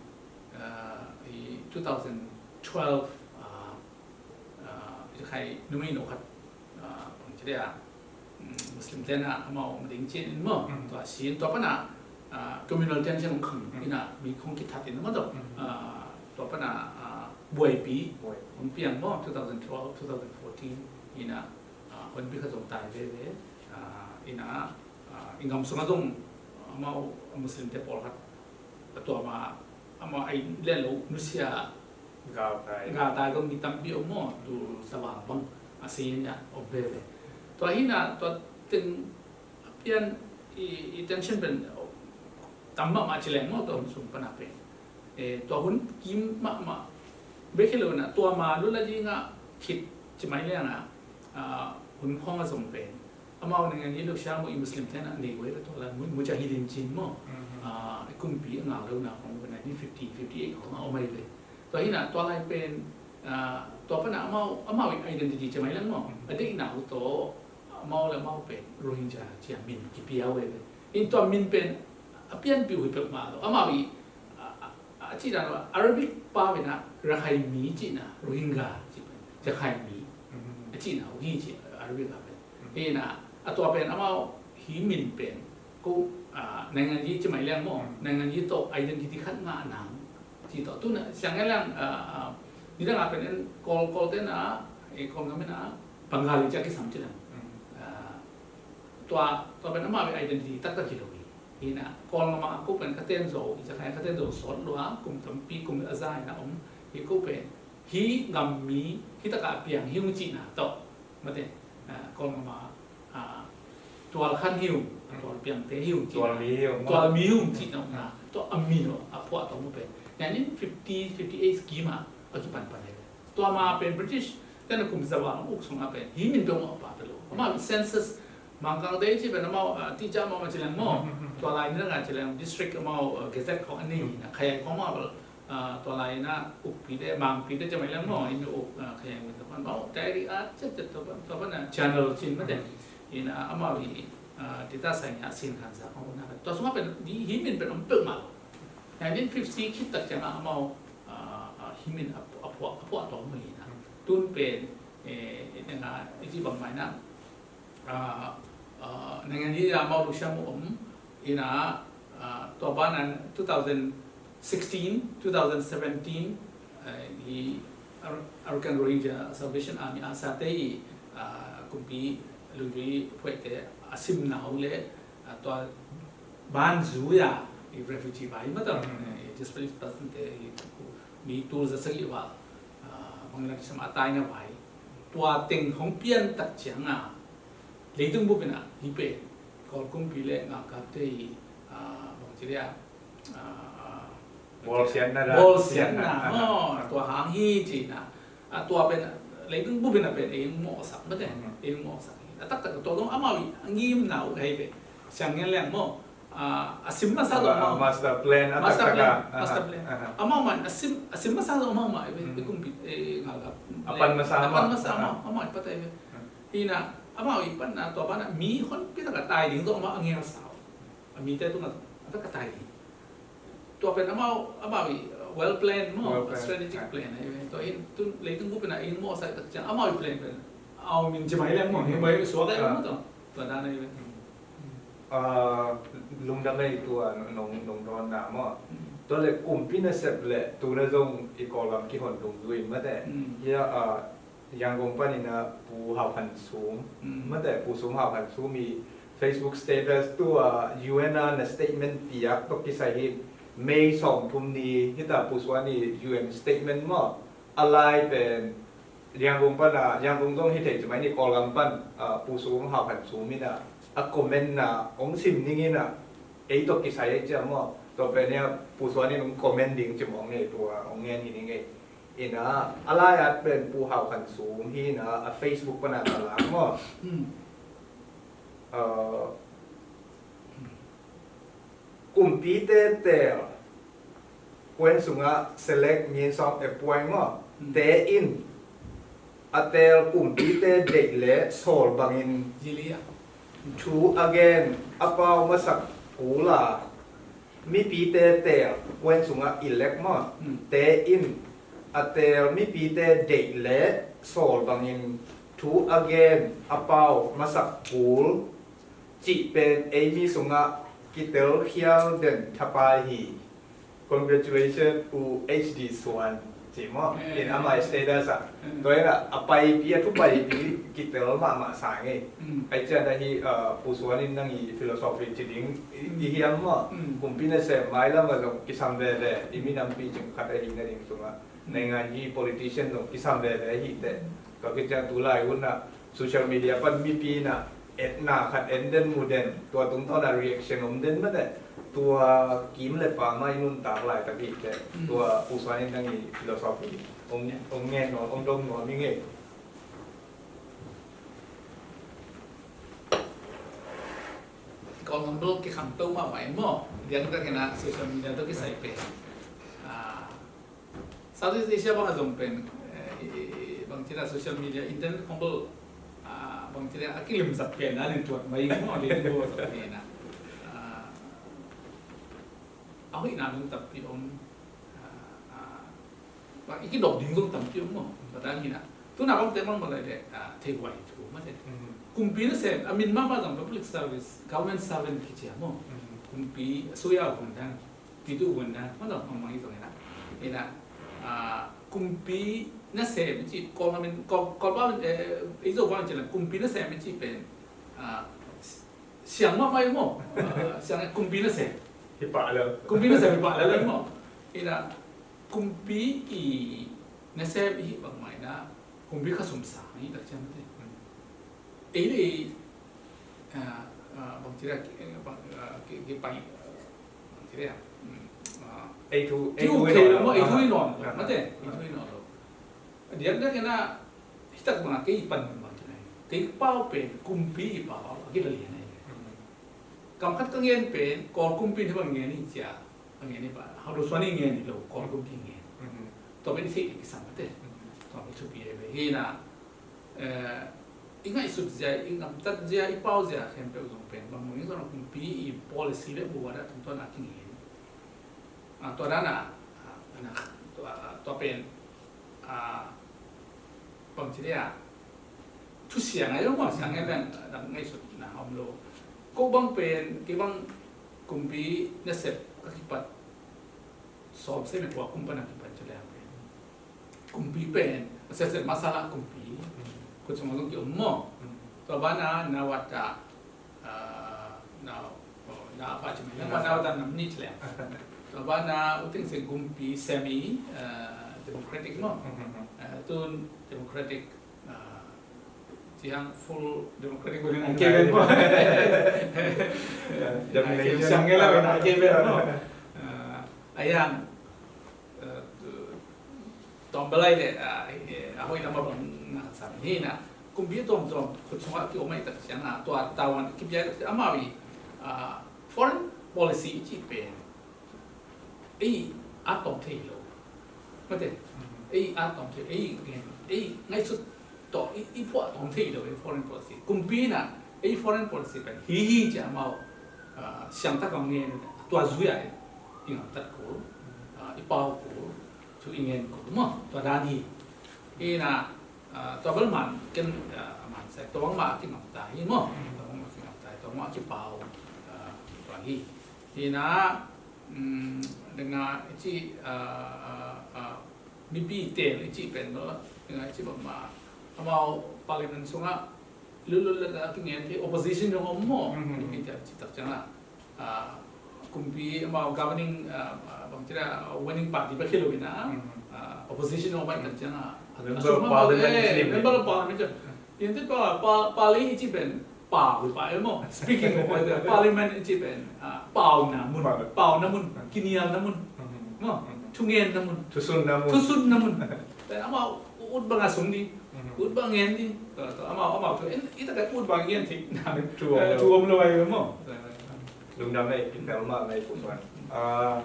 hi two thousand twelve i khai numei no khat bang ci dia Muslim tena amau om ding cin in maw. Tua sin tua pana communal tension hong khang ina mi hong kithat in maw tawh. Tua pana buaipi hong piang maw two thousand twelve, two thousand fourteen ina hon pi kha zong tai veve ina i ngam sungah zong amau Muslim te pawlkhat a tua ma amau ai len lo nusia galtai galtai zong mi tampi om maw, tu savang bang a si nia om veve. Tua hina tua teng a pian i tension pen tam mahmah ci leng maw tua hun sung pana pen tua hun kim mahmah bek hi lo na tua ma lula dingah khit ci mai liang a hun khong a zong pen amau neng an i lo siang maw i Muslim tena nei wai la tua la mu ca hi din cin maw. I kumpi a ngau lo na khong pen nineteen fifty fifty eight khong a om ai ve. Tua hina tua lai pen tua pana amau amau i identity ci mai liang maw a deihna uh tawh amau le amau pen Rohingya cia min kipia uh ai ve. In tua min pen a pianpih uh hi peuhmah lo amau i a cihna lo Arabic pa vena Rakhine mi cihna Rohingya cih pen Rakhine mi a cihna uh hi ci Arabic a pen. Hina a tua pen amau hi min pen ko naingan yi ci mai liang maw naingan yi tawh identity khat ngah nang ci tawh tuna siang liang nidang a pen en Kawl Kawl tena Kawl ngam ina Bengali cia kisam ci liang. Tua tua pen amau identity taktak hi lo hi. Hina Kawl ngam a ko pen ka ten zo i ca khai ka ten zo sawt lua kum tampi kum a za ina om hi ko pen hi ngam mi hi taka a piang hi ung cihna tawh mate Kawl ngam a tual khan hi ung tual piangte hi ung cihna tual mi hi ung cihna tawh a mi lo a phuah tawh mu pen nineteen fifty fifty eight scheme a a kipan pan hi. Tua ma pen British tena kum za val uk sung a pen hi min dong a pa pe lo. Amau census Mangkang te ci pen amau ti ca amau ma ci leng maw. Tua lai ni na ci leng district amau gazette khong a nei na khayai khong amau tua lai na ukpi te mangpi te ci mai leng maw in uk khayai min tua pan amau diary a chat chat tua pan tua pan channel cin mate. Ina amau hi ti ta sai nya sin khan za khong na tua sung a pen hi min pen om peuhmah lo. Nineteen fifty khit tak ciang a amau hi min a phuah a phuah tawh mu hi na tun pen i teng a i ci bang mai na naingan yi a amau lu siam om ina tua ban an two thousand sixteen two thousand seventeen hi Arakan Rohingya Salvation Army a sa te i kumpi lungdui phuaite a sim nau le tua ban zui a i refugee vai mata i displaced person te i mi tu za sagi va Bangladesh ma tai na vai tua teng hong pian tak ciang a leitung bu pina hi pe Kawl kumpi le ngakap te i bang ci lia Bawlsiatna dah. Bawlsiatna maw tua hang hi cihna a tua pen Leitung bup in a pen ei mawhsak mate. Mhm. Ei mawhsak. A taktak tawh dong amau i a ngimna uh hei ve. Siang ngen leng maw. A, a sim masa zong amau. Master plan a taktak a. Master plan. Amau mah a sim, a sim masa zong amau mah i ve. I kumpi, i ngalkap. A pan masa amau. A pan masa amau, amau i pat a i ve. Hi na, amau i pan na tua pan na mi honpi tak a tai ding zong amau a ngel sau. A mite tungah a tak a tai ding. Tua pen amau, amau i well plan maw, strategic plan ahi ve. Tua in tun leitung bup in a in mawhsak tak ciang amau i plan pen au min ci mai leng maw, hi mai suak ahi maw tua. Tua dan ahi ve. Lungdam ei tua nong, nong dawnna maw. Tua le kumpi nasep le tuna zong i Kawlgam kihon dungzui mate. Hia, Yangon panin a Pu Hau Khan Sum mate, Pu Sum Hau Khan Sum i Facebook status tua U N a na statement piak tawh kisai hi. May sawmthum ni hita Pu Suan i U N statement maw, a lai pen Yangon pan a, Yangon zong hi thei ci mai ni, Kawlgam pan Pu Sum Hau Khan Sum in a a comment na hong sim ning in a ei tawh kisai ei ciang maw. Tua pen ia Pu Suan in hong comment ding ci mawng ei, tua hong ngen hi ning ei. Ina a lai at pen Pu Hau Khan Sum hi ina a Facebook pana ka lak maw. Kumpite teel kuan sungah select means of appoint maw. Te in a teel kumpite deih le sawl bangin thu a gen a pau masak kul a, mipite teel kuan sungah elect maw. Te in a teel mipite deih le sawl bangin thu a gen a pau masak kul cih pen ei mi sungah kitel khial den thapai hi. Congratulation U H D Suan ci maw. In amah status ah. Tua in a paipi, a thu paipi kitel mahmah sa ngei. Ai cian ahi, Pu Suan in nang i philosophy ci ding i hiam maw. Kumpi nasem mailam a zong kisam veve, i minampi cing khat ahi na ding sungah naingan hi politician zong kisam veve hi teh. Tua kician tu lai hun ah social media pan mipi in a etna khat en den mu den, tua tungtawn a reaction om den mate. Tua kim le pam a i nuntak laitak hi teh. Tua Pu Suan in nang i philosophy ong ngen nuam, ong dong nuam i ngei. Kong bel kikhangto mahmah in maw, diang ka kena social media tawh kisai pen. Southeast Asia bang a zong pen, bangci a social media, internet khong bel, bangci a kilimsak pen a nin tuat mai maw, a nin tuat mai na. A hoihna nung tampi om, bang i kidop ding zong tampi om maw, bang dan hi na. Tuna bang te mang malai le, thei huai thu mate. Kumpi nasem, a min mahmah zong public service, government servant kici a maw. Kumpi, suya hun dan. Pitu wan dan, man zong hong mang i zong ina. Ina, kumpi nasem i ci, Kawl min, Kawl, Kawl pa min, eh, i Zo pa min ci la, kumpi nasem i ci pen, siang mahmah i maw, siang kumpi nasem. Hi pah lel. Kumpi nasem hi pah lel i maw. Ina, kumpi i nasem i hih bangmah ina, kumpi khasum sang i tak ciang mate. Ei le, bangci le, bang, ki, ki pai, bangci le, ei thu, ei thu i nuam lo, mate, ei thu i nuam lo. Diak diak ina, hitak bang a kei pan bangci le, kei pau pen kumpi i pau a kila lian ei. Kam khat ka ngen pen, Kawl kumpi hi bang ngen i cia, a ngen i pa, hau lo suan i ngen i lo, Kawl kumpi ngen. Tua pen i sei i kisam mate. Tua pen thupi ei ve hi na. I ngaihsut zia, i ngamtat zia, i pau zia khempeuh zong pen bang mawng i zong a kumpi i policy le buat a tungtawn a kingen. Tua dan a, tua pen bangci le a thusiang a i lo, siang a i beng dang ngaihsutna om lo. Ko bang pen kei bang kumpi nasep ka kipat sawm se me kua kum pan a kipan ci le a pen. Kumpi pen, a sese masala kumpi. Kut sung zong ki om maw. Tua bana na wata, na, na apa ci mai, na wata wata nam ni ci le. Tua bana uting sing kumpi semi democratic maw. Tun democratic, ciang full democratic bang a kei ben maw. Siang ngei la bang a kei ben maw. Ayang, tawm belai le, a hoih lam a bang na Hi na, kumpi tuamtuam khut sungah ki-om ahih tak ciangin, tua Taiwan kipia ahih tak ciangin amau i, ah, foreign policy i cih pen ei a tawm thei lo. Mate, ei a tawm thei, ei ngen, ei ngaihsut tawh i, i phuah tawm thei lo ei foreign policy. Kumpi na ei foreign policy pen hi hi ci amau, ah, siangtak a ngen, tua zui a i ngamtat kul, ah, i pau kul, thu i ngen kul maw, tua dan hi. Hi na, ah, tua bel man ken, ah, man sai tua bang mah a kingamta hi maw. Tua bang mah a kingamta hi, tua bang mah a kipau, ah, tua hi. Hi na, um, denga i cih, ah, ah, ah, mipi tel i cih pen maw, denga i cih bang mah amau parliament sungah lulul la kingen thei opposition zong om maw. Mhm. Mipi tel i cih tak ciangin, ah, kumpi amau governing, ah, ah, bang ci a, ah, winning party bek hi lo in a, mhm, ah, opposition om ahih tak ciangin, ah, member of parliament, eh, member of parliament ci. Yen te pa, pa, parli i cih pen pau hi pah e maw. Speaking of, eh, parliament i cih pen, ah, pauna mun, pau. Pauna mun, kinialna mun. Mhm. Maw, mhm, thungenna mun. Thusunna mun. Thusunna mun. Pen amau ut bang a sung di. Mhm. Ut bang ngen di. Tua, tua, amau, amau thu. En, i tak a ut bang ngen thei. Thu om lo. Eh, thu om lo ai maw. Lungdam ei, i pel mah ei Pu Suan. Ah,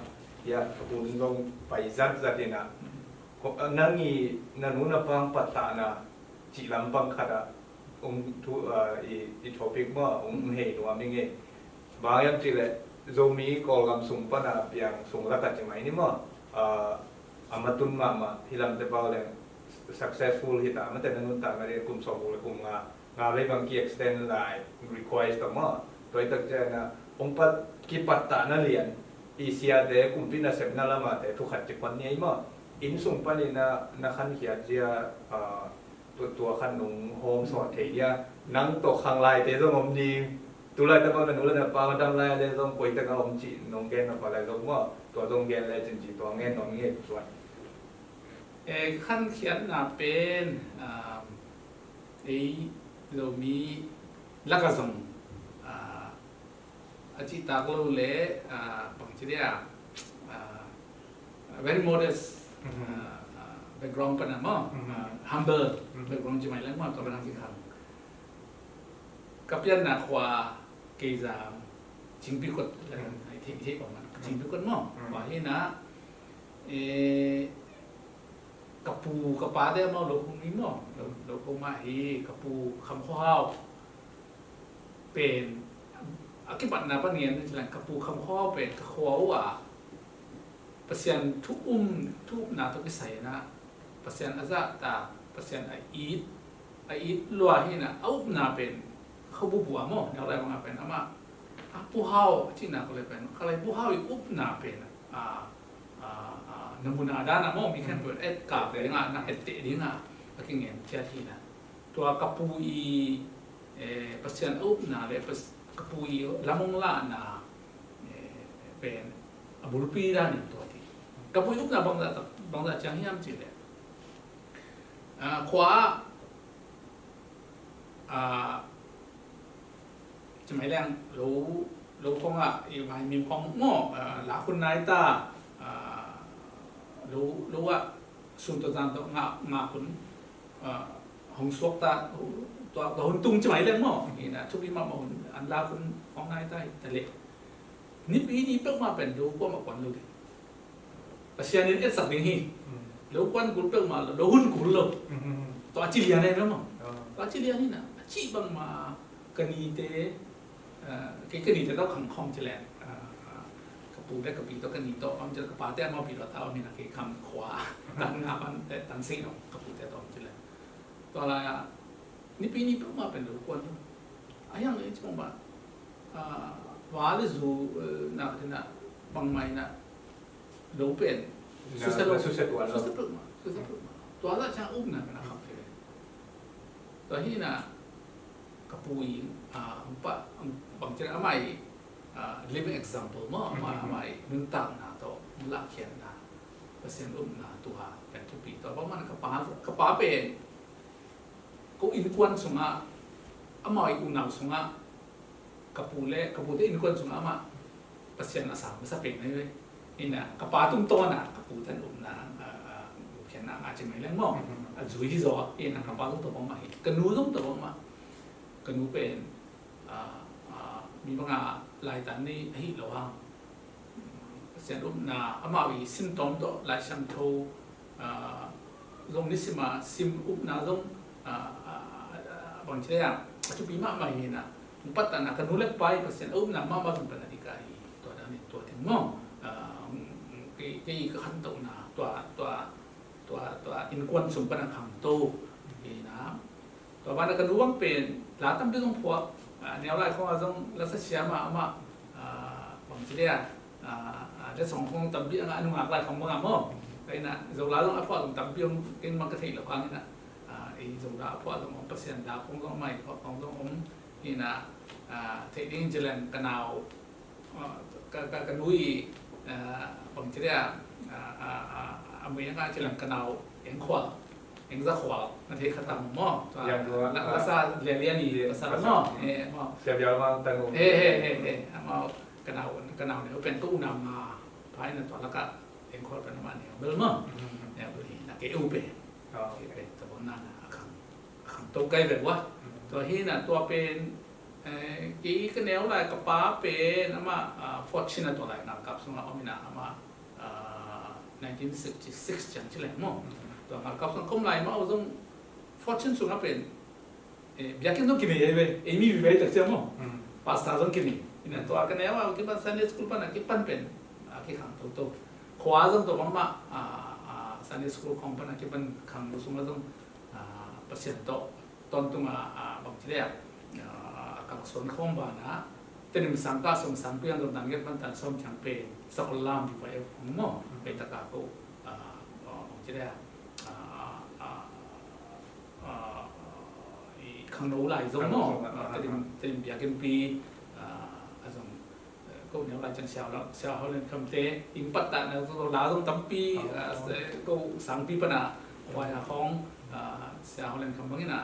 ya, hun zong pai zatzat in a. Ko, ah, nang i, na nu na pa pattahna cih lampang khat ah, um, thu, ah, i, i topic maw, um, um hei nuam ing ei. Bang hiam cih leh, Zomi Kawlgam sung pan a piang sung lak a ci mai ni maw. Ah, a matun mahmah, hi lamte pau leng successful hi ta, mate na nuntakna ding kum sawm guk le kum nga, nga vei bang ki-extend lai, request ta maw. Tua ahih tak ciangin a, hong pat, kipattahna lian, i siate, kumpi nasepna lam a te, thu khat ci pah ni ei maw. Inn sung panin a, na khankhiat zia, ah, tua, tua khat nong hawm sawt thei dia, nang tawh khang laite zong om ding, tu laitakin na nu le na pa dam lai le zong koi tak a om cih nong gen na pah lai zong maw, tua zong gen le cin ci tua ngen nuam ing ei Pu Suan. Eh, khankhiatna pen, ah, ei Zomi lak a zong, ah, a cihtak lo le, ah, bang ci dia, ah, very modest, mhm, ah, ah, background pan a maw, mhm, ah, humble, mhm, background ci mai leng maw, tua pan a kikhang. Ka pianna khua Keizang, Cingpikot, mhm, i thei, i thei bang man, mhm, Cingpikot maw, mhm, khua hi na, eh, ka pu, ka pate amau lo kho hi maw, lo, lo kho mah hi, ka pu Kham Khua Hau pen, a kipatna pan ngen ni ci leng, ka pu Kham Khua Hau pen ka khua uh a, Pasian thu um, thu upna tawh kisai in a, Pasian a zahtak, Pasian a it, a it lua hi na, a upna pen, kha bubu a maw, neu lai bang a pen, amah, a Pu Hau, a cihna ko le pen, kha lai Pu Hau i upna pen, a, a, a, namuna dan a maw, mi khempeuh, et kap ding a, na etteh ding a, a kingen ciat hi na. Tua ka pu i, eh, Pasian a upna le Pas-, ka pu i lam hong lahna, eh, pen a bulpi dan in tua ti. Ka pu i upna bangzah tak, bangzah ciang hiam cih leh, ah, khua ah, ah, ci mai leng lo, lo khong ah, i vaimim khong maw, ah, lak hun nai ta, ah, lo, lo ah, sun tawh zan tawh ngah, ngah hun, ah, hong suak ta, tua, tua hun tung ci mai leng maw. Hi na, thupi mahmah hun, an lak hun hong nai ta hi ta leh. Nipi ni peuhmah pen lo kuamah kuan lo ding. Pasian in etsak ding hi. Hmm. Lo kuan kul peuhmah lo, lo hun kul lo. Hmm. Tua ci lian hi na maw. Ah. Tua ci lian hi na. A cih bangmah ka nite, ah, kei ka nite tawh khang khawm ci leng. Ah, ah, ka pu le ka pi tawh ka ni tawh om ci leng, ka pate amau pi tawh ta om hi na, kei Kham Khua. Tan nga pan, eh, tan sei dong ka pute tawh om ci leng. Tua lai ah, nipi ni peuhmah pen lo kuan lo. A hiang le ci bangmah, ah, va le zu, eh, na, na, bangmah na, lo pen. Na, susia lo. Susia tuan lo. Susia peuhmah, susia peuhmah. Tua zah ciang upna pen a kham thei ve. Tua hi na, ka pu in, ah, ang pa, ang, bang ci leng amah i, ah, living example maw, amah, amah i nuntakna tawh, nuntakna Pasian upna tua pen thupi. Tua bangmah ka pa, ka pa pen, ko innkuan sungah, amau i unau sungah, ka pu le, ka pute innkuan sungah amah Pasian a sang masa pen hi ve. Hi na, ka pa tungtawn a, ka pute upna, ah, ah, gupkhiatna ngah ci mai leng maw. Mhm. a zui hi zaw a, ina ka pa zong tua bangmah hi, ka nu zong tua bangmah. Ka nu pen, a, a, mi banga laitan ni ahi lo hang. Pasian upna amau i sin tawm tawh Lai Siangtho, a, zong ni sim a, sim upna zong, a, a, a, bang ci lei a, a thupi mahmah hi na. Hong pattahna ka nu le pa i Pasian a upna mahmah zong pan a dik a hi. Tua dan in tua ding maw. A, kei, kei ka khantohna tua, tua, tua, tua innkuan sung pan a khangto hi na. Tua banah ka nu bang pen la tampi zong phuak, a, neu lai khawngah zong la sa siam a, amah, a, bang ci lei a, a, a, letsong khawng tampi a ngah, a nungak lai khawng bangah maw. Ka ina Zola zong a phuah zong tampi om, kei bang ka theih loh hang ina, a, ei Zola a phuah zong om, Pasian la khawng zong om, mai khawng zong om ina, a, theih ding ci leng ka nau, a, ka, ka, ka nu i, a, bang ci lei a, a, a, a, a mui a ngah ci leng ka nau Eng Khual, Eng Za Khual, na thei kha tam maw? Tua, Yang Khual, la, a, la sa Lia Lian i, Lia, pasal pasal maw? Hmm. Eh, maw. Sia Bial Mang tanu. Eh, eh, eh, eh, amau ka nau, ka nau neu pen ka unau nga phai na tua lakah Eng Khual pen amah neu bel maw? Hmm. Neu bel hi na kei u pen. Oh, okay. Kei pen tua bang na na a khang, a khangto kai bel ua. Hmm. Tua hi na tua pen, eh, kei ka neu lai ka pa pen amah, a, Fort Chin a tua lai ngalkap sungah om ina amah, a, nineteen sixty-six ciang ci leng maw. Tua ngalkap sungah ka om lai mah zong Fort Chin sungah pen, eh, biakinn zong kinei ei ve, ei mi vive tak ciang maw. Mm. Pastor zong kinei. Ina tua ka neu a kipan Sunday school pan a kipan pen, a, kikhang toto. Khua zong tua bangmah, a, a, Sunday school khawng pan a kipan khang lo sungah zong, a, Pasian tawh tawntung a, a, bang ci lei a, a, a kalsuan khawm banah Tedim sangkah sawm sangpi an zong tan giat pan tan sawm ciang pen sakol lam vive ei khawng maw. Pei taka ko, a, a, bang ci lei a, a, a, a, i khangno lai zong maw. Khangno zong, a, a, Tedim, a, Tedim biakinnpi, a, a zong, eh, ko neu lai ciang Sia Hau, Sia Hau Lian Kham te, inn pattahna zong la zong tampi, a, ko sangpi pan a, khua a khawng, a, Sia Hau Lian Kham bang ina,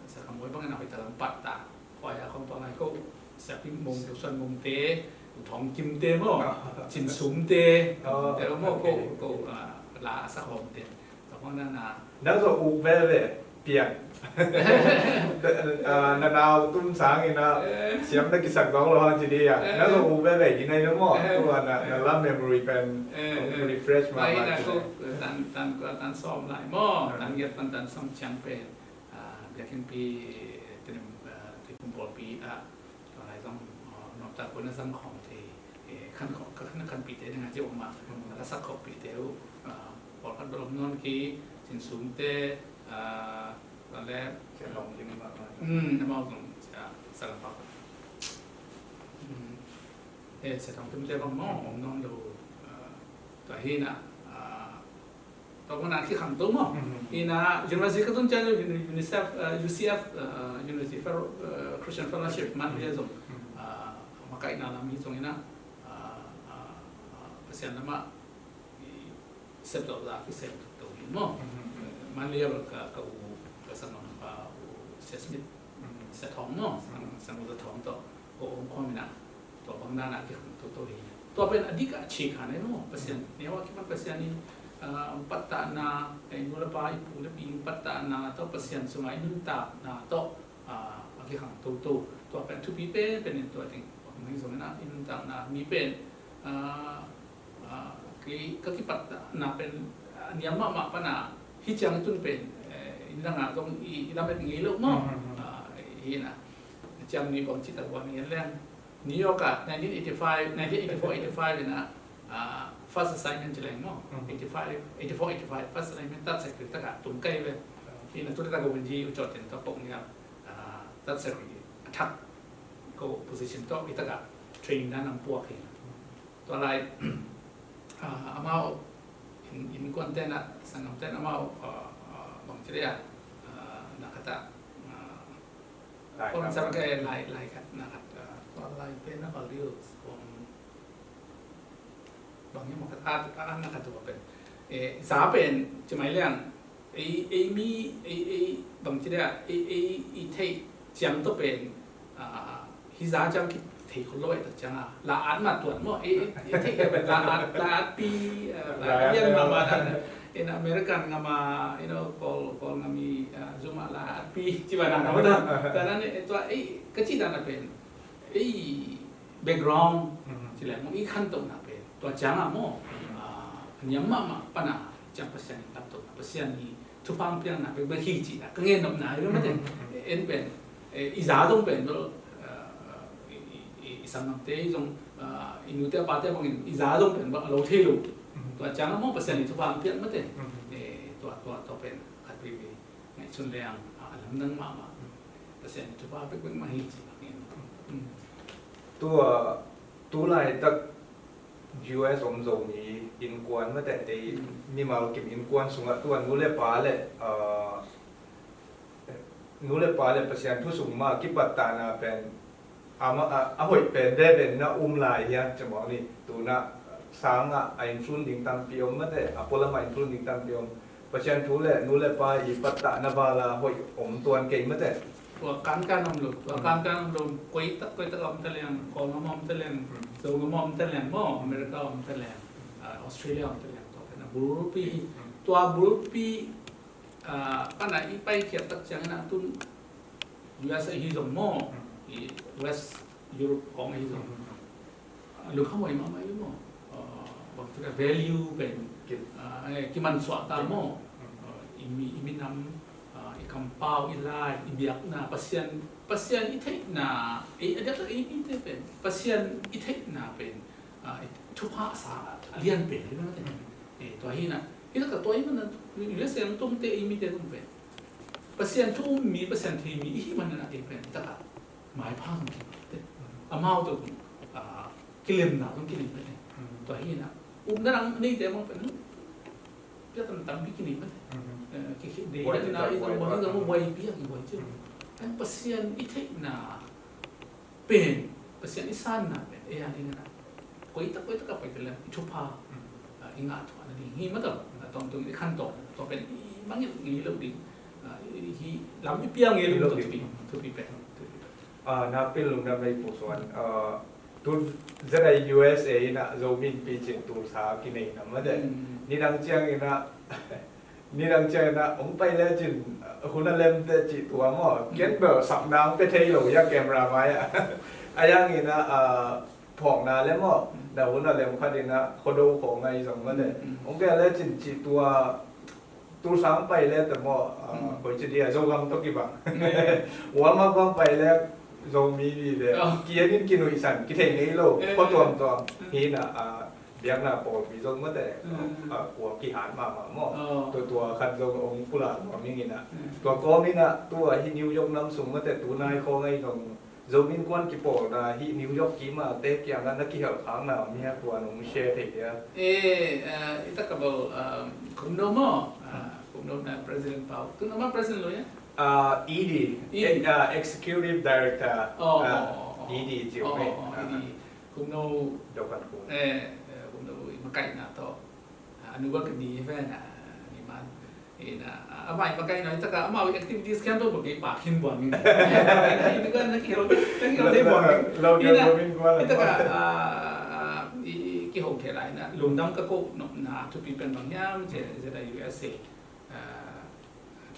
Sia Kham Bawi bang ina hoih ta lam pattah. Khua a khawng tua lai ko, Sia Pim Mung, Suan Mung te, Thawng Kim te maw, Cin Sum te, te maw ko, ko, a, la a sa khawm te. Tua bang na na. Nang zong uk veve pian. Ah, na nau tum sang ina, eh, siam na kisak zong lo hang ci di a. Eh. Nang zong uk veve di nai na maw. Eh. Tua na, na la memory pen, eh, eh, refresh ma ma ci. Tan, tan, tan sawm lai maw. Eh. Tan giat pan tan sawm ciang pen. Ah, biakinnpi, Tedim, ah, Tuiphum pawlpi ah, tua lai zong, ah, nuamtak kua na zang khawm thei, eh, khan khawm, ka khan, khanpihte ding a ci om a, mm, la sak khawmpihte uh, ah, pawlkhat bel om nawn kei, Cin Sum te, ah, tua le, Sia Thawng Kim bang, mm, amau zong, ah, sa lam pak. Mm. Eh, Sia Thawng Kim te bang maw, om nawn lo, ah, tua hi na, ah, tua bang na kikhangto maw. Mhm. Ina university ka tun ciang uni-, UNICEF, eh, U C F, eh, University Fellow, eh, Christian Fellowship, Mandalay zong, mhm, eh, makaihna lam hi zong ina, eh, eh, eh, Pasian lamah i sep tawh za kisem to hi maw. Mhm. Eh, Mandalay ka, ka u, ka sanggam pa u Sia Smith, mhm, Sia Thawng maw, sang, sang u Sia Thawng tawh ko om khawm ina. Tua bang dan a kikhang toto hi. Tua pen a dik a chik kha nai lo. Pasian, neu a kipan Pasian in, ah, pattahna, eh, nu le pa, i pu le pi pattahna tawh, Pasian sungah i nuntakna tawh, ah, a kikhang toto. Tua pen thupi pen, pen in tua ding. Bang hi zong ina, i nuntakna mi pen, ah, ah, kei ka kipatna pen, ah, niam mahmah pan a, hih ciang i tun pen, eh, i nang a zong i, i lamet ngei lo maw. Mhm, mhm. Ah, hi na. Ciang ni bang ci tak wan ngen leng. New York ah, nineteen eighty-five, nineteen eighty-four eighty-five ina, ah, first assignment ci leng maw. Mhm. Eighty-five, eighty-four eighty-five, first assignment third secretary tak a tung kai ve. Mhm. Ina tu tak a win ji u cawt ten ka pok ni a, ah, third secretary a thak ko position tawh i tak a training dan ang puak hi. Tua lai, ah, amau in, innkuan ten ah, sanggam ten amau, ah, ah, bang ci lei a, ah, na khat ah, ah, lai khat. Lai, lai khat, na khat, ah, tua lai pen na khat liu, um, bang hi maw khat, ah, ah, na khat tua pen. Eh, za pen, ci mai liang, ei, ei mi, ei, ei, bang ci dia, ei, ei, i theih ciang tawh pen, ah, hi za ciang kithei khol lo ei tak ciang a. La at ma tuan maw, ei, ei, ei theih pen la at, la at pi, ah, la at lian ma ma dan. In American ngam a, you know, Kawl, Kawl ngam i, ah, Zoom ah la pi ci bang na na bata. Tana ne tua ei ka ci dan a pen ei background ci leng i khantohna pen tua ciang a maw, ah, niam mahmah pan a ciang Pasian in khantohna, Pasian i thupha hong piakna bek bek hi cihna ka ngen nopna hi bek mate. En pen, eh, i za zong pen bel, ah, i, i, i, i sanggamte i zong, ah, i nute a pate bangin i za zong pen bel a lo thei lo. Tua ciang a maw Pasian i thupha hong piak mate. Eh, tua, tua, tua pen khat veve ngaihsun leng, ah, a lamdang mahmah. Pasian i thupha bek bek mah hi cih ka ngen. Tua, tu laitak U S om Zomi innkuan mate ei mimal kim innkuan sungah tua nu le pa le, ah, nu le pa le Pasian thu sung mah kipattahna pen ama, a, a hoih pen veve na um lai hia, ci mawk ni. Tuna sang ah a influence ding tampi om mate, a pualam ah influence ding tampi om. Pasian thu le nu le pa i pattahna val a hoih om tuan kei mate. Tua kankan om lo, tua kankan om lo, koi tak, koi tak om ta leng, Kawl ngam om ta leng, Zo ngam om ta leng maw, America om ta leng, ah, Australia om ta leng, tua pen a bulpi hi. Tua bulpi, ah, pan a i paikhiat tak ciangin a tun U S ahi zong maw, i West Europe khawng ahi zong, ah, lungkham huai mahmah hi maw. Ah, bangtuk a value pen, ah, eh, kimansuah ta maw. Ah, i mi, i minam, ah, i kampau, i lai, i biakna, Pasian, Pasian i theihna, ei a diaktak ei mite pen Pasian i theihna pen, ah, i thupha a sa a lian pen hi mah. Eh, tua hi na, hi tak a tua hi mah na, U S a hong tumte ei mite tung pen Pasian thu um mi, Pasian thei mi i hih manin a ei pen hi tak a maipha zong kimaite, amau tawh, ah, kilemna zong kinei mate. Tua hi na, upna dang neite mah pen pia tam tampi kinei mate. Eh, ki, ki, dei na i zong buai, i zong buai piang, i buai ci. Pasian i theihna pen, Pasian i sanna pen ei a ding na, koi tak, koi tak a pai te leng i thupha, ah, i ngah thuah nading hi mah tawh, a tawntung i khantoh, tua pen i mangngilh ngei lo ding, ah, i, hi lam i piang ngei lo ding thupi, thupi pen, thupi pen. Ah, nakpi lungdam ei Pu Suan, ah, tu Z I U S A in a Zomi Innpi cih tulsa kinei na mate. Nidang ciangin a, nidang ciangin a hong pai lecin hun a lemte cih tua maw, ken bel sapna hong pia thei lo hia camera mai ah. A yangin a, ah, phawkna le maw, na hun a lem khat in a Khuado khawng ahi zong mate. Hong pia lecin cih tua tulsa hong pai le te maw, ah, koi ci dia Zogam tawh kibang. Walmart bang pai le Zomi vive. Kiang in kinuihsan, kithei ngei lo, khua tuamtuam. Hi na, ah, biakna pawlpi zong mate, ah, kua kihan mahmah maw. Tua, tua khat zong hong pulak nuam ing in a. Tua kawm in a, tua hi New York nam sung mate, tu nai khawng ahi zong Zomi Innkuan kipawlna hi New York kim a te kiang a na kihelh khakna om hia, tua nong share thei dia. Eh, ah, i tak a bel, ah, Kumno maw, ah, Kumno na President Pau. Tu na ma President lo hia? Ah, E D, E D. Eh, ah, Executive Director, oh, ah, oh, oh, oh. E D ci uh, oh, oh, oh, ah. E D. Kumno. Dokan ku. Eh, eh, Kumno i makaihna tawh. Ah, a nu bel ka ni ven, ah, ni man. Ina, ah, amah i makaihna, i tak a amau i activities khempeuh bel kei pak khin buang in. Ina, ina, na kihel, na kihel thei buang in. Ina, i tak a, ah, i, i kihong thei lai na, lungdam ka koh nopna thupi pen bang hiam, ci, Z I U S A. Ah,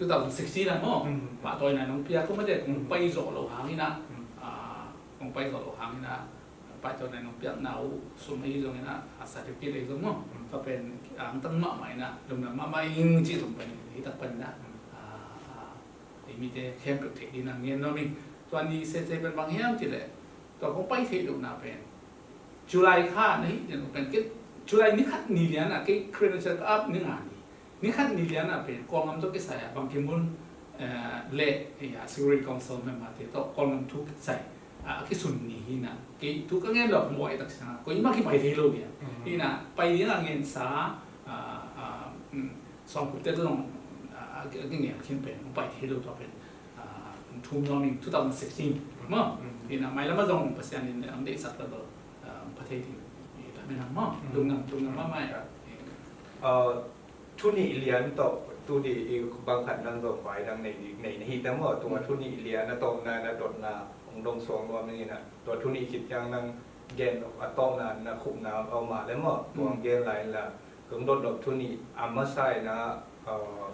two thousand sixteen ah maw, pahtawina nong piak uh mate, kong pai zawh loh hangin ah, ah, kong pai zawh loh hangin ah, pahtawina nong piakna uh sum ahi zongin ah, ah, certificate ahi zong maw, tua pen, ah, angtang mahmah in ah, lungdam mahmah ing cih zong pen, hi tak pen in ah, ah, ah, ei mite khempeuh theih dingin ah ngen nuam ing. Tua ni sese pen bang hiam cih leh, tua kong pai theih lohna pen July kha na hih teng pen, kei July ni khat ni lian ah kei credential ka ap ni nga ni. Ni khat ni lian ah pen Kawlgam tawh kisai ah Ban Ki-moon, eh, le, eh, Security Council member te tawh Kawlgam thu kisai, ah, a kisun ni hi na. Kei thu ka ngen lo, kong buai tak ciang a, koi mah kipai thei lo lian. Hi na, pai ding a ngensa, ah, ah, mm, sawmkupte tawh zong, ah, a ki, a kingen khin pen, pai thei lo tua pen. Ah, thum nuam ing two thousand sixteen maw. Ina mailam ah zong Pasian in ang deihsak ta lo, ah, pha thei ding i lam in ang maw. Lungdam, lungdam mahmah. Ah, thu nih lian tawh, thu nih i bang khat nang zong vai dang nei, nei na hi ta maw. Tua thu nih lian a tawpna, na dotna hong dong suak nuam ing in ah. Tua thu nih khit ciang nang gen a tawpna, na khupna a om a le maw. Tua gen lai in la. Kong dotdot thu nih a masa in ah, uh,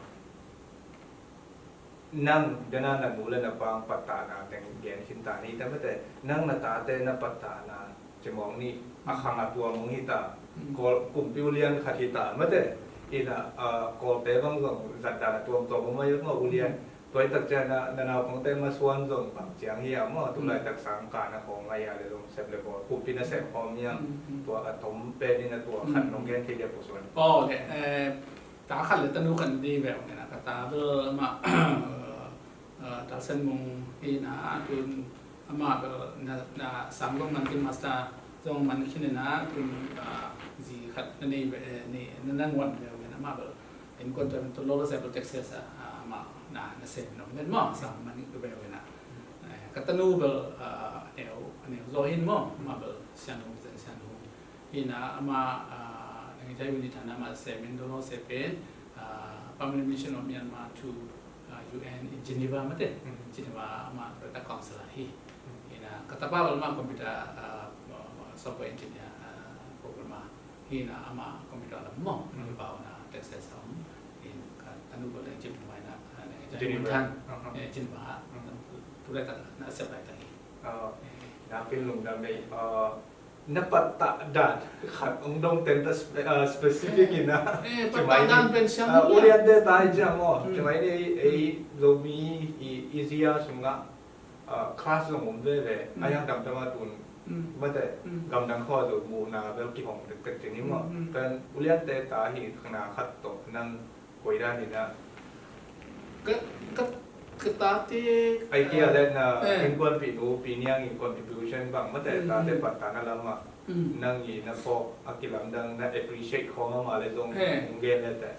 nang dena na nu le na pa pattahna teng gen khin ta ni, ta mate, nang na tate na pattahna cimawng nih a khang a tuam hong hi ta. Kawl kumpi ulian khat hi ta mate. In ah, uh, Kawlte bang zong zatdan a tuamtuam hong mai maw ulian. Tua i tak ciang na, na naupangte masuan zong bang ciang hi a maw, tu laitak sang ka na khawng ngai a le zong sep le bawl kumpi na sep khawm hiam? Tua a tom pen in a tua khat nong gen thei dia Pu Suan. Aw le, eh, ta khat le tanu khat ni veu nena ka ta bel amah, eh, eh, ta Sen Mung hi na, tun amah bel na, na sang zong man khin, master zong man khin na, tun, ah, zi khat na nei ve, eh, ni na, na nguan veu nena amah bel innkuan tua in tu lo la sep lo Texas a, ah, amah na, na sem nong den maw, sang man khin veu nena. Eh, ka tanu bel, ah, a neu, a neu zaw hin maw, amah bel Sian Hung, Sian Hung. Hi na amah, ah, nang i thai uni thana amah sem in dolo sep in, ah, Permanent Mission of Myanmar to, ah, U N in Geneva mate. Geneva amah Director Counselor hi. Hi na ka tapa bel amah computer, ah, software engineer, ah, programmer. Hi na amah computer lam maw, amah i pau na Texas a om. Hi na ka tanu bel leng Geneva na, ah, nang i thai Geneva. Uni than, eh, Geneva. Tu laitak na sep laitak hi. Ah, na pin lungdam ei, ah, na pattah dan khat hong dong ten ta spe-, ah, specific in ah. Eh, pattah dan pen siam ah, hi a. Uliante ta hi ciang maw. Cimai ni ei, ei Zomi i, i zia sungah, ah, class zong om veve. A yang damdam a tun mate, gamdang khaw zo muhna bel kihong tek tek cin hi maw. Kan uliante ta hi khana khat tawh nang Koi dan in ah. Ka, ka, ka tate, ai kia ah, dan na, eh, innkuanpih nu, Pi Niang in contribution bang mate, mm, tate, mm, pattahna lamah. Mm. Nang i na phawk a kilamdang na appreciate khawng a mah le zong, eh, hong gen le teh.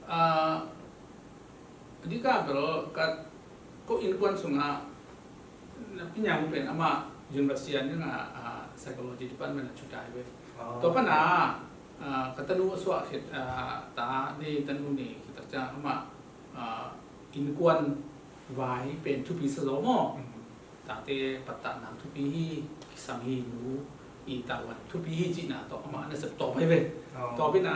Ah, a dik a bel ka, ko innkuan sungah na Pi Niang pen amah university a ding a, ah, psychology department a thutak hi ve. Ah. Tua pan a, ah, ka tanu a suah khit, ah, ta ni, tanu ni khit tak ciang amah, ah, innkuan vai pen thupi sa zaw maw. Mm. Tate pattahna thupi hi, kisam hi, nu i tavuan thupi hi cihna tawh amah na sep tawm hi ve. Ah. Tua pen a,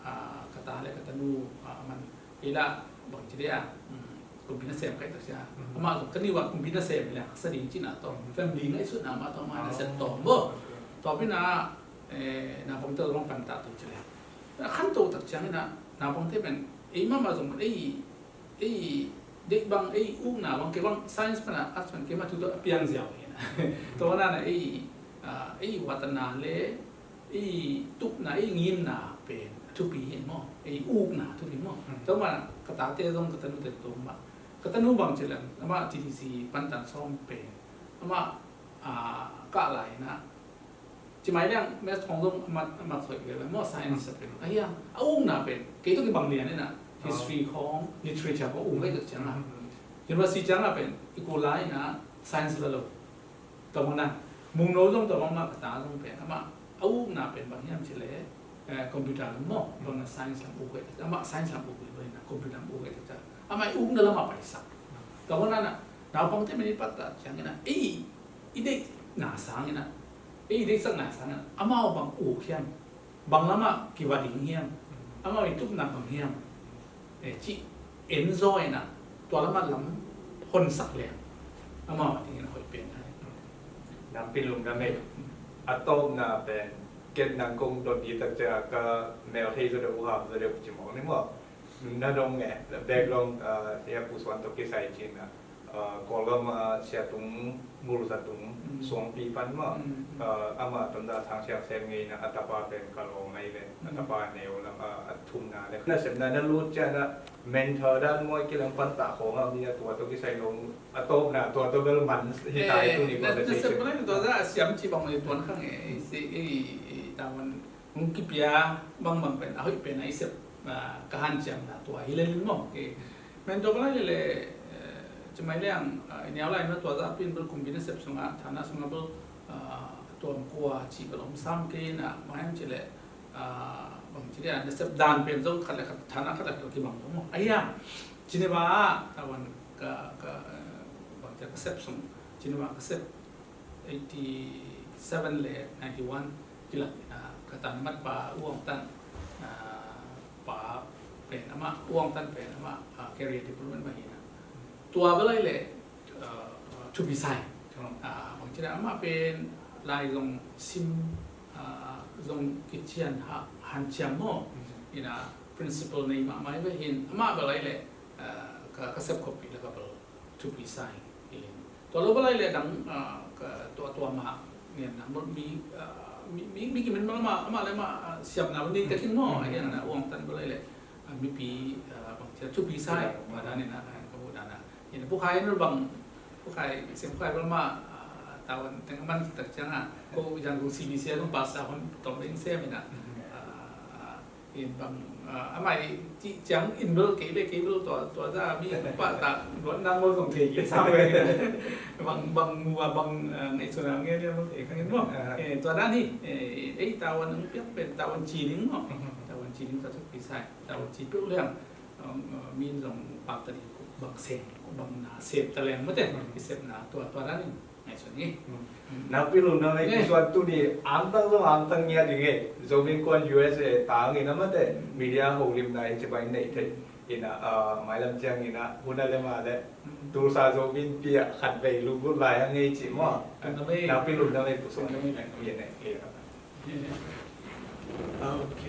ah, ka ta le ka tanu, ah, man Ei lah, bang ci dia, mm, kumpi nasem ka hih tak ciang. Mm. Amah zong ka nih uah kumpi nasem leh haksa ding cihna tawh. Mm. Family ngaihsutna mah tawh amah na sep tawm bo. Okay. Tua pen a, eh, naupangte zong pan ta tu ci leh. A khanto tak ciang in a, naupangte pen, ei mahmah zong ei, ei deih bang, ei ukna bang, kei bang science pan a, arts pan keimah thu tawh a piang ziau hi na. Tua na na ei, ah, ei watana le, ei tupna, ei ngimna pen a thupi hi maw, ei ukna a thupi maw. Mm. Tua mah ka tate zong ka tanute tung mah. Ka tanu bang ci leng, amah T D C pantan sawm pen. Amah, ah, kah lai na. Ci mai liang, maths khawng zong amah, amah khoih ve maw, science pen. Ahi a, a ukna pen. Kei tawh kibang lian in a, history khawng, literature khawng uk ve tak ciang a. Mm. University ciang a pen, i kul lai in a, science la lo. Tua bang na, Mungno zong tua bang mah ka ta zong pen, amah a ukna pen bang hiam ci leh, eh, computer lam maw, bang na science lam uk ve, amah science lam uk ve, bang na computer lam uk ve, amah i ukna lamah paisak. Tua bang na na, naupangte pen i pattah ciang in a, ei, i deihna sang in a, ei, i deihsakna sang in a, amau bang uk hiam. Bang lamah kiva ding hiam, amau i tupna bang hiam, eh, cih en zaw in a, tua lamah lam honsak leng amau a dingin a hoih pen hi. Nampi lungdam ei. A tawpna pen ken nang kong dot dih tak ciang ka mel thei zaw deuh, uham zaw deuh ci mawk ni maw. Na dong e, background, ah, ya Pu Suan tawh kisai cih na. Ah, Kawlgam, ah, Sia Tung, Mul Za Tung, mm, Suangpi pan maw, mm, mm, ah, amah Tonzang Thang Siang Sem ngei na, a tapa pen ka lawm ahi ve, a, mm, tapa neu lam, ah, a thumna le. Na sepna na lut ciang na mentor dan maw, i kilam pan ta khawng a, mi a tua tawh kisai lo, a tawpna tua tawh bel man hi ta, eh, tuni na, conversation. Na sep pen tua zah a siam ci bang mah i tuan khang e, i si, i, i, i ta man Hong kipia bangbang pen a hoih pen a i sep, ah, ka hanciamna tua hi lel in maw. Okay. Men tua ka lai lele, eh, ci mai liang, ah, i niau lai na tua zah pen bel kumpi nasep sungah, thana sungah bel, ah, tuam kua cih bel om sam kei na, bang hiam cih leh, ah, bang ci dia, nasep dan pen zong khat le khat, thana khat le khat kibang zong maw. Ahi a, Geneva ah, tavuan ka, ka, eh, bang ci ka sep sung, Geneva ka sep, eighty seven le ninety one kilak, ah, ka tan matpa uh hong tan, ah, pa pen amah, U Aung Tan pen amah, ah, career development mah hi na. Tua bel ahih leh, ah, thupi sa ing. Ah, bang ci a amah pen lai zong sim, ah, zong kician ha, hanciam maw. Ina principle nei mahmah hi ve hin amah bel ahih leh, ah, ka, ka sepkhopih le ka bel thupi sa ing. Tua lo bel ahih leh dang, ah, ka tua tua mah ngen na mi, ah, mi, mi, mi kimin bel amah, amah le amah, ah, siamna bel nei tek in maw. Ahi hang na U Aung Tan bel ahih leh, ah, mipi, ah, bang ci a thupi sa ing. Tua dan in ah, ah, ka muh dan ah. Ina Pu Khai in bang, Pu Khai, Siam Pu Khai bel amah, ah, Taiwan teng a man tak ciang a, ko Yangon C B C a zong pastor hong tom ding sem ina. Ah, in bang, ah, amah i cih ciang in bel kei le kei bel tua, tua za mi pahtak luat nang bel zong thei kei sam ve. Bang, bang mu a bang, ah, ngaihsun a ngen bel thei kha ngen maw. Eh, tua dan hi, eh, ei Taiwan hong piak pen Taiwan ci ding maw. Taiwan ci ding tua thupi sa ing, Taiwan ci peuh leng, ah, min zong pakta ding bang sem, bang na sem ta leng mate, i sepna tua, tua dan hi. Ngaihsun hi. Nakpi lungdam ei, Pu Suan, tuni angtang zong angtang ngiat ding ei. Zomi Innkuan U S A tang in a mate, media holimna i cibai nei thei. Ina, ah, mailam ciang ina, hun a lem a le, Tulsa Zomi Innpi ah khatvei lunggulh lai a ngei ci maw. Lungdam ei. Nakpi lungdam ei, Pu Suan. Lungdam ei. Ok.